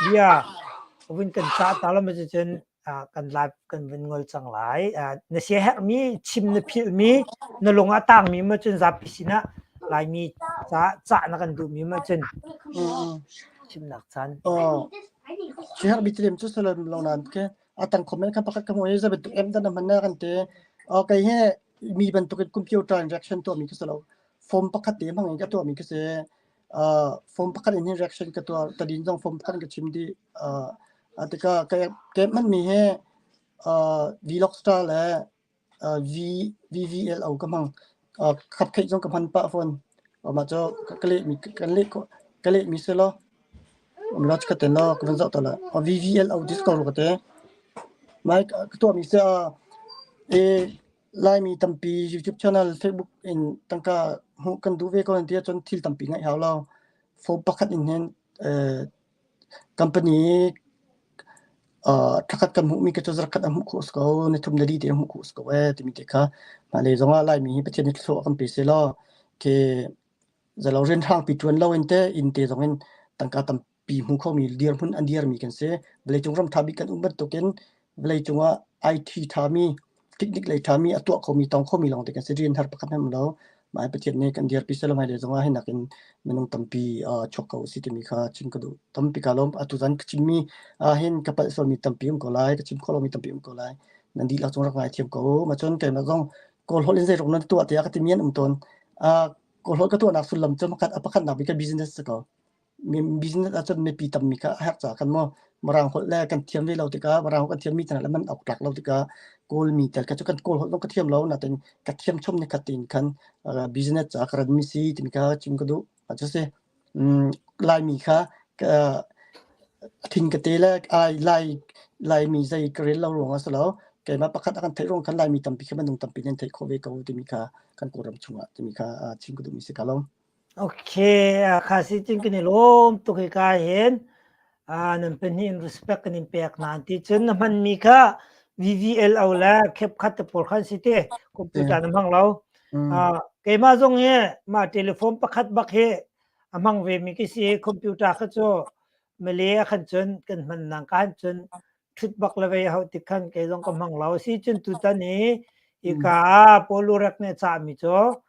bia vun kan cah ta lo ma cun kan live kan vun ngol cang lai na siaherhmi chim na philhmi na lung ah tangmi ma cun zapi sinah laimi ca cah na kan duhmi ma cun. Chimnak caan. Oh, si har bi cu salam lo nan ke atang comment kha pakhat ka hmu i zabantuk em dan hman na kan te. Okay he mi bantuk in computer injection to mi ka salo. Form pakhat te mang in ka to mi ka se. Form pakhat in reaction ka to tadin zong form pakhat ka chim di. Atika ka ke man mi he vlog star le V VVLO ka hmang. Khapkheih zong ka hman pah fawn. Mah cu ka lehmi kan leh ka lehmi si law um law ka ten law ka van zoh ta la. VVLO disco ka te. Mai ka tuahmi si e Laimi tampi YouTube channel, Facebook in tangka hmuh kan duh ve ko nan ti ahcun thil tampi ngaih hau lo. Phone pakhat in hin Company thakhat kan hmuhmi kha cu zarhkhat ah hmuh khawh a si ko, nithum nili te hmuh khawh a si ko ee timi te kha hmailei zongah Laimi hi Pathian nih thluachuah kan pe sehlaw khi zalo rianhrangpi ṭuan lo in teh inn te zong in tangka tampi hmu khomi dirhmun an dirmi kan si. Vawleicung ram ṭha bik kan um bantukin vawleicung ah IT ṭhami Tiknik lei ṭhami a tuah khomi tong khomi lawngte kan si. Rian har pakhat hmanh um lo. Mah Pathian nih kan dirpi selaw hmailei zongah hi nakin minung tampi chuak ko usih timi kha chim ka duh. Tampi kaa lawm. Atu zan ka chimmi ahhin ka palh sualmi tampi um ko lai. Ka chim khawh lomi tampi um ko lai. Nan dihlak cung rak ngaithiam ko u. Mah cun keimah zong Kawl holh in zeitluk nan tuah tiah ka timi an um tawn. Kawl holh ka tuahnak sullam cu pakhat a pakhatnak bik ka business si ko. Business ahcun mipi tammi kha a herh caah khan maw Mirang holh le kan thiam ve lo tikah Mirang holh kan thiammi hna le man awk tlak lo tikah Kawlmi tel kha cu kan Kawl holh zong ka thiam lo nain ka thiam chom ni khat tein khan business caah ka ranmi si timi kha chim ka duh. Cu si Laimi kha thin ka te le ai Lai Laimi zei ka rel lo ruangah si lo keimah pakhat a kan theih ruang khan Laimi tampi kha minung tampi nan theih khawh ve ko timi kha kan Kawlram chungah timi kha chim ka duhmi si ka lo. Okay, kha si cun kan i lawm tuk hika hin. Nan pahnih in respect kan in pek hna ti cun na hmanmi kha VVLO le CapCut te pawl khan si te computer na hmang lo. Keimah zong hi mah telephone pakhat bak hi a hmang ve mi ka si computer kha cu Malay ah khan cun kan hman nang ka han cun ṭhut bak le vei hauh tik khan kei zong ka hmang lo. Si cun tutan i hika ah Paul nih a cahmi cu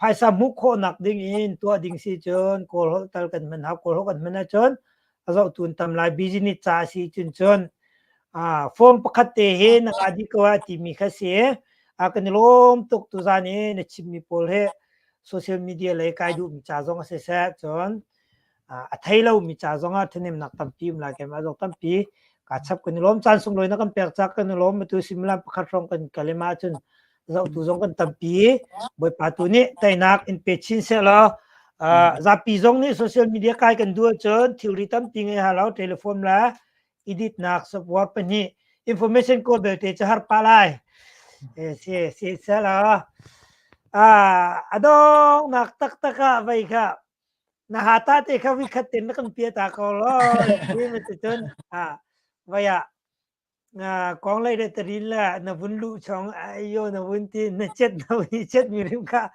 phaisa hmuh khawhnak ding in tuah ding si cun Kawl holh tal kan hman hau. Kawl holh kan hman ahcun a zohtu an tam lai. Business ca a si cun cun form pakhat te hi na ngah dih ko ah timi kha si. Kan i lawm tuk tuzan i na chimmi pawl hi social media lei kai duhmi ca zong a si seh cun a thei lomi ca zongah ṭhahnemnak tampi um lai keimah zong tampi kaa chap kan i lawm caan sunglawi na kan pek cak kan i lawm atu similam pakhat hrawng kan kal i mah cun zohtu zong kan tampi bawipa tu nih teinak in pe chin seh law zapi zong nih social media kai kan duh ahcun thilri tampi ngei ha lo telephone le edit nak software pahnih information code belte cu har pa lai si si seh law adong nak taktak ah vei kha Na hata te kha vikhat ten na kan pia ta ko lo. Ti cun vai ah kong lei le tarin la na vun lu chong ayo na vun ti na chet na vun chet mi rim kha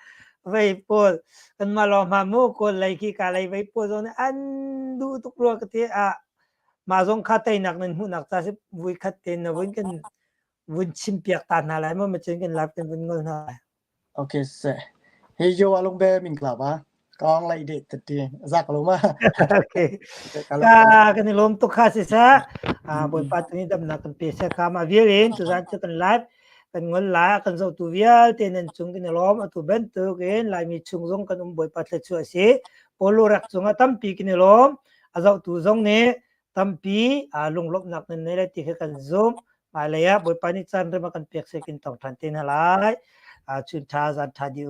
vei pawl kan ma lo ma mu kawl lei khi ka lei vei pawl zong an du tuk rua ka ti a ma zong kha teinak nan hmuhnak ca si vui khat ten na vun kan vun chim piak ta hna lai ma ma cun kan lap kan vun ngol hna lai. Okay seh. Hey yo alung be min klap a. Kong lai de tati zak lo ma. Okay. Ka kan i lawm tuk kha si sa. Bawipa tu ni damnak kan pe se kha ma vial in tu zan cu kan live kan ngol la kan zo tu vialte nan chung kan i lawm atu bantuk in laimi chung zong kan um Bawipa thluachuah si. Polo rak cungah tampi kan i lawm. A zohtu zong nih tampi lunglawmhnak nan nei lai ti kha kan zumh. Hmailei ah Bawipa nih caan rem a kan pek seh kin tong ṭhan te hna lai. Chun ṭha zan ṭha dih u.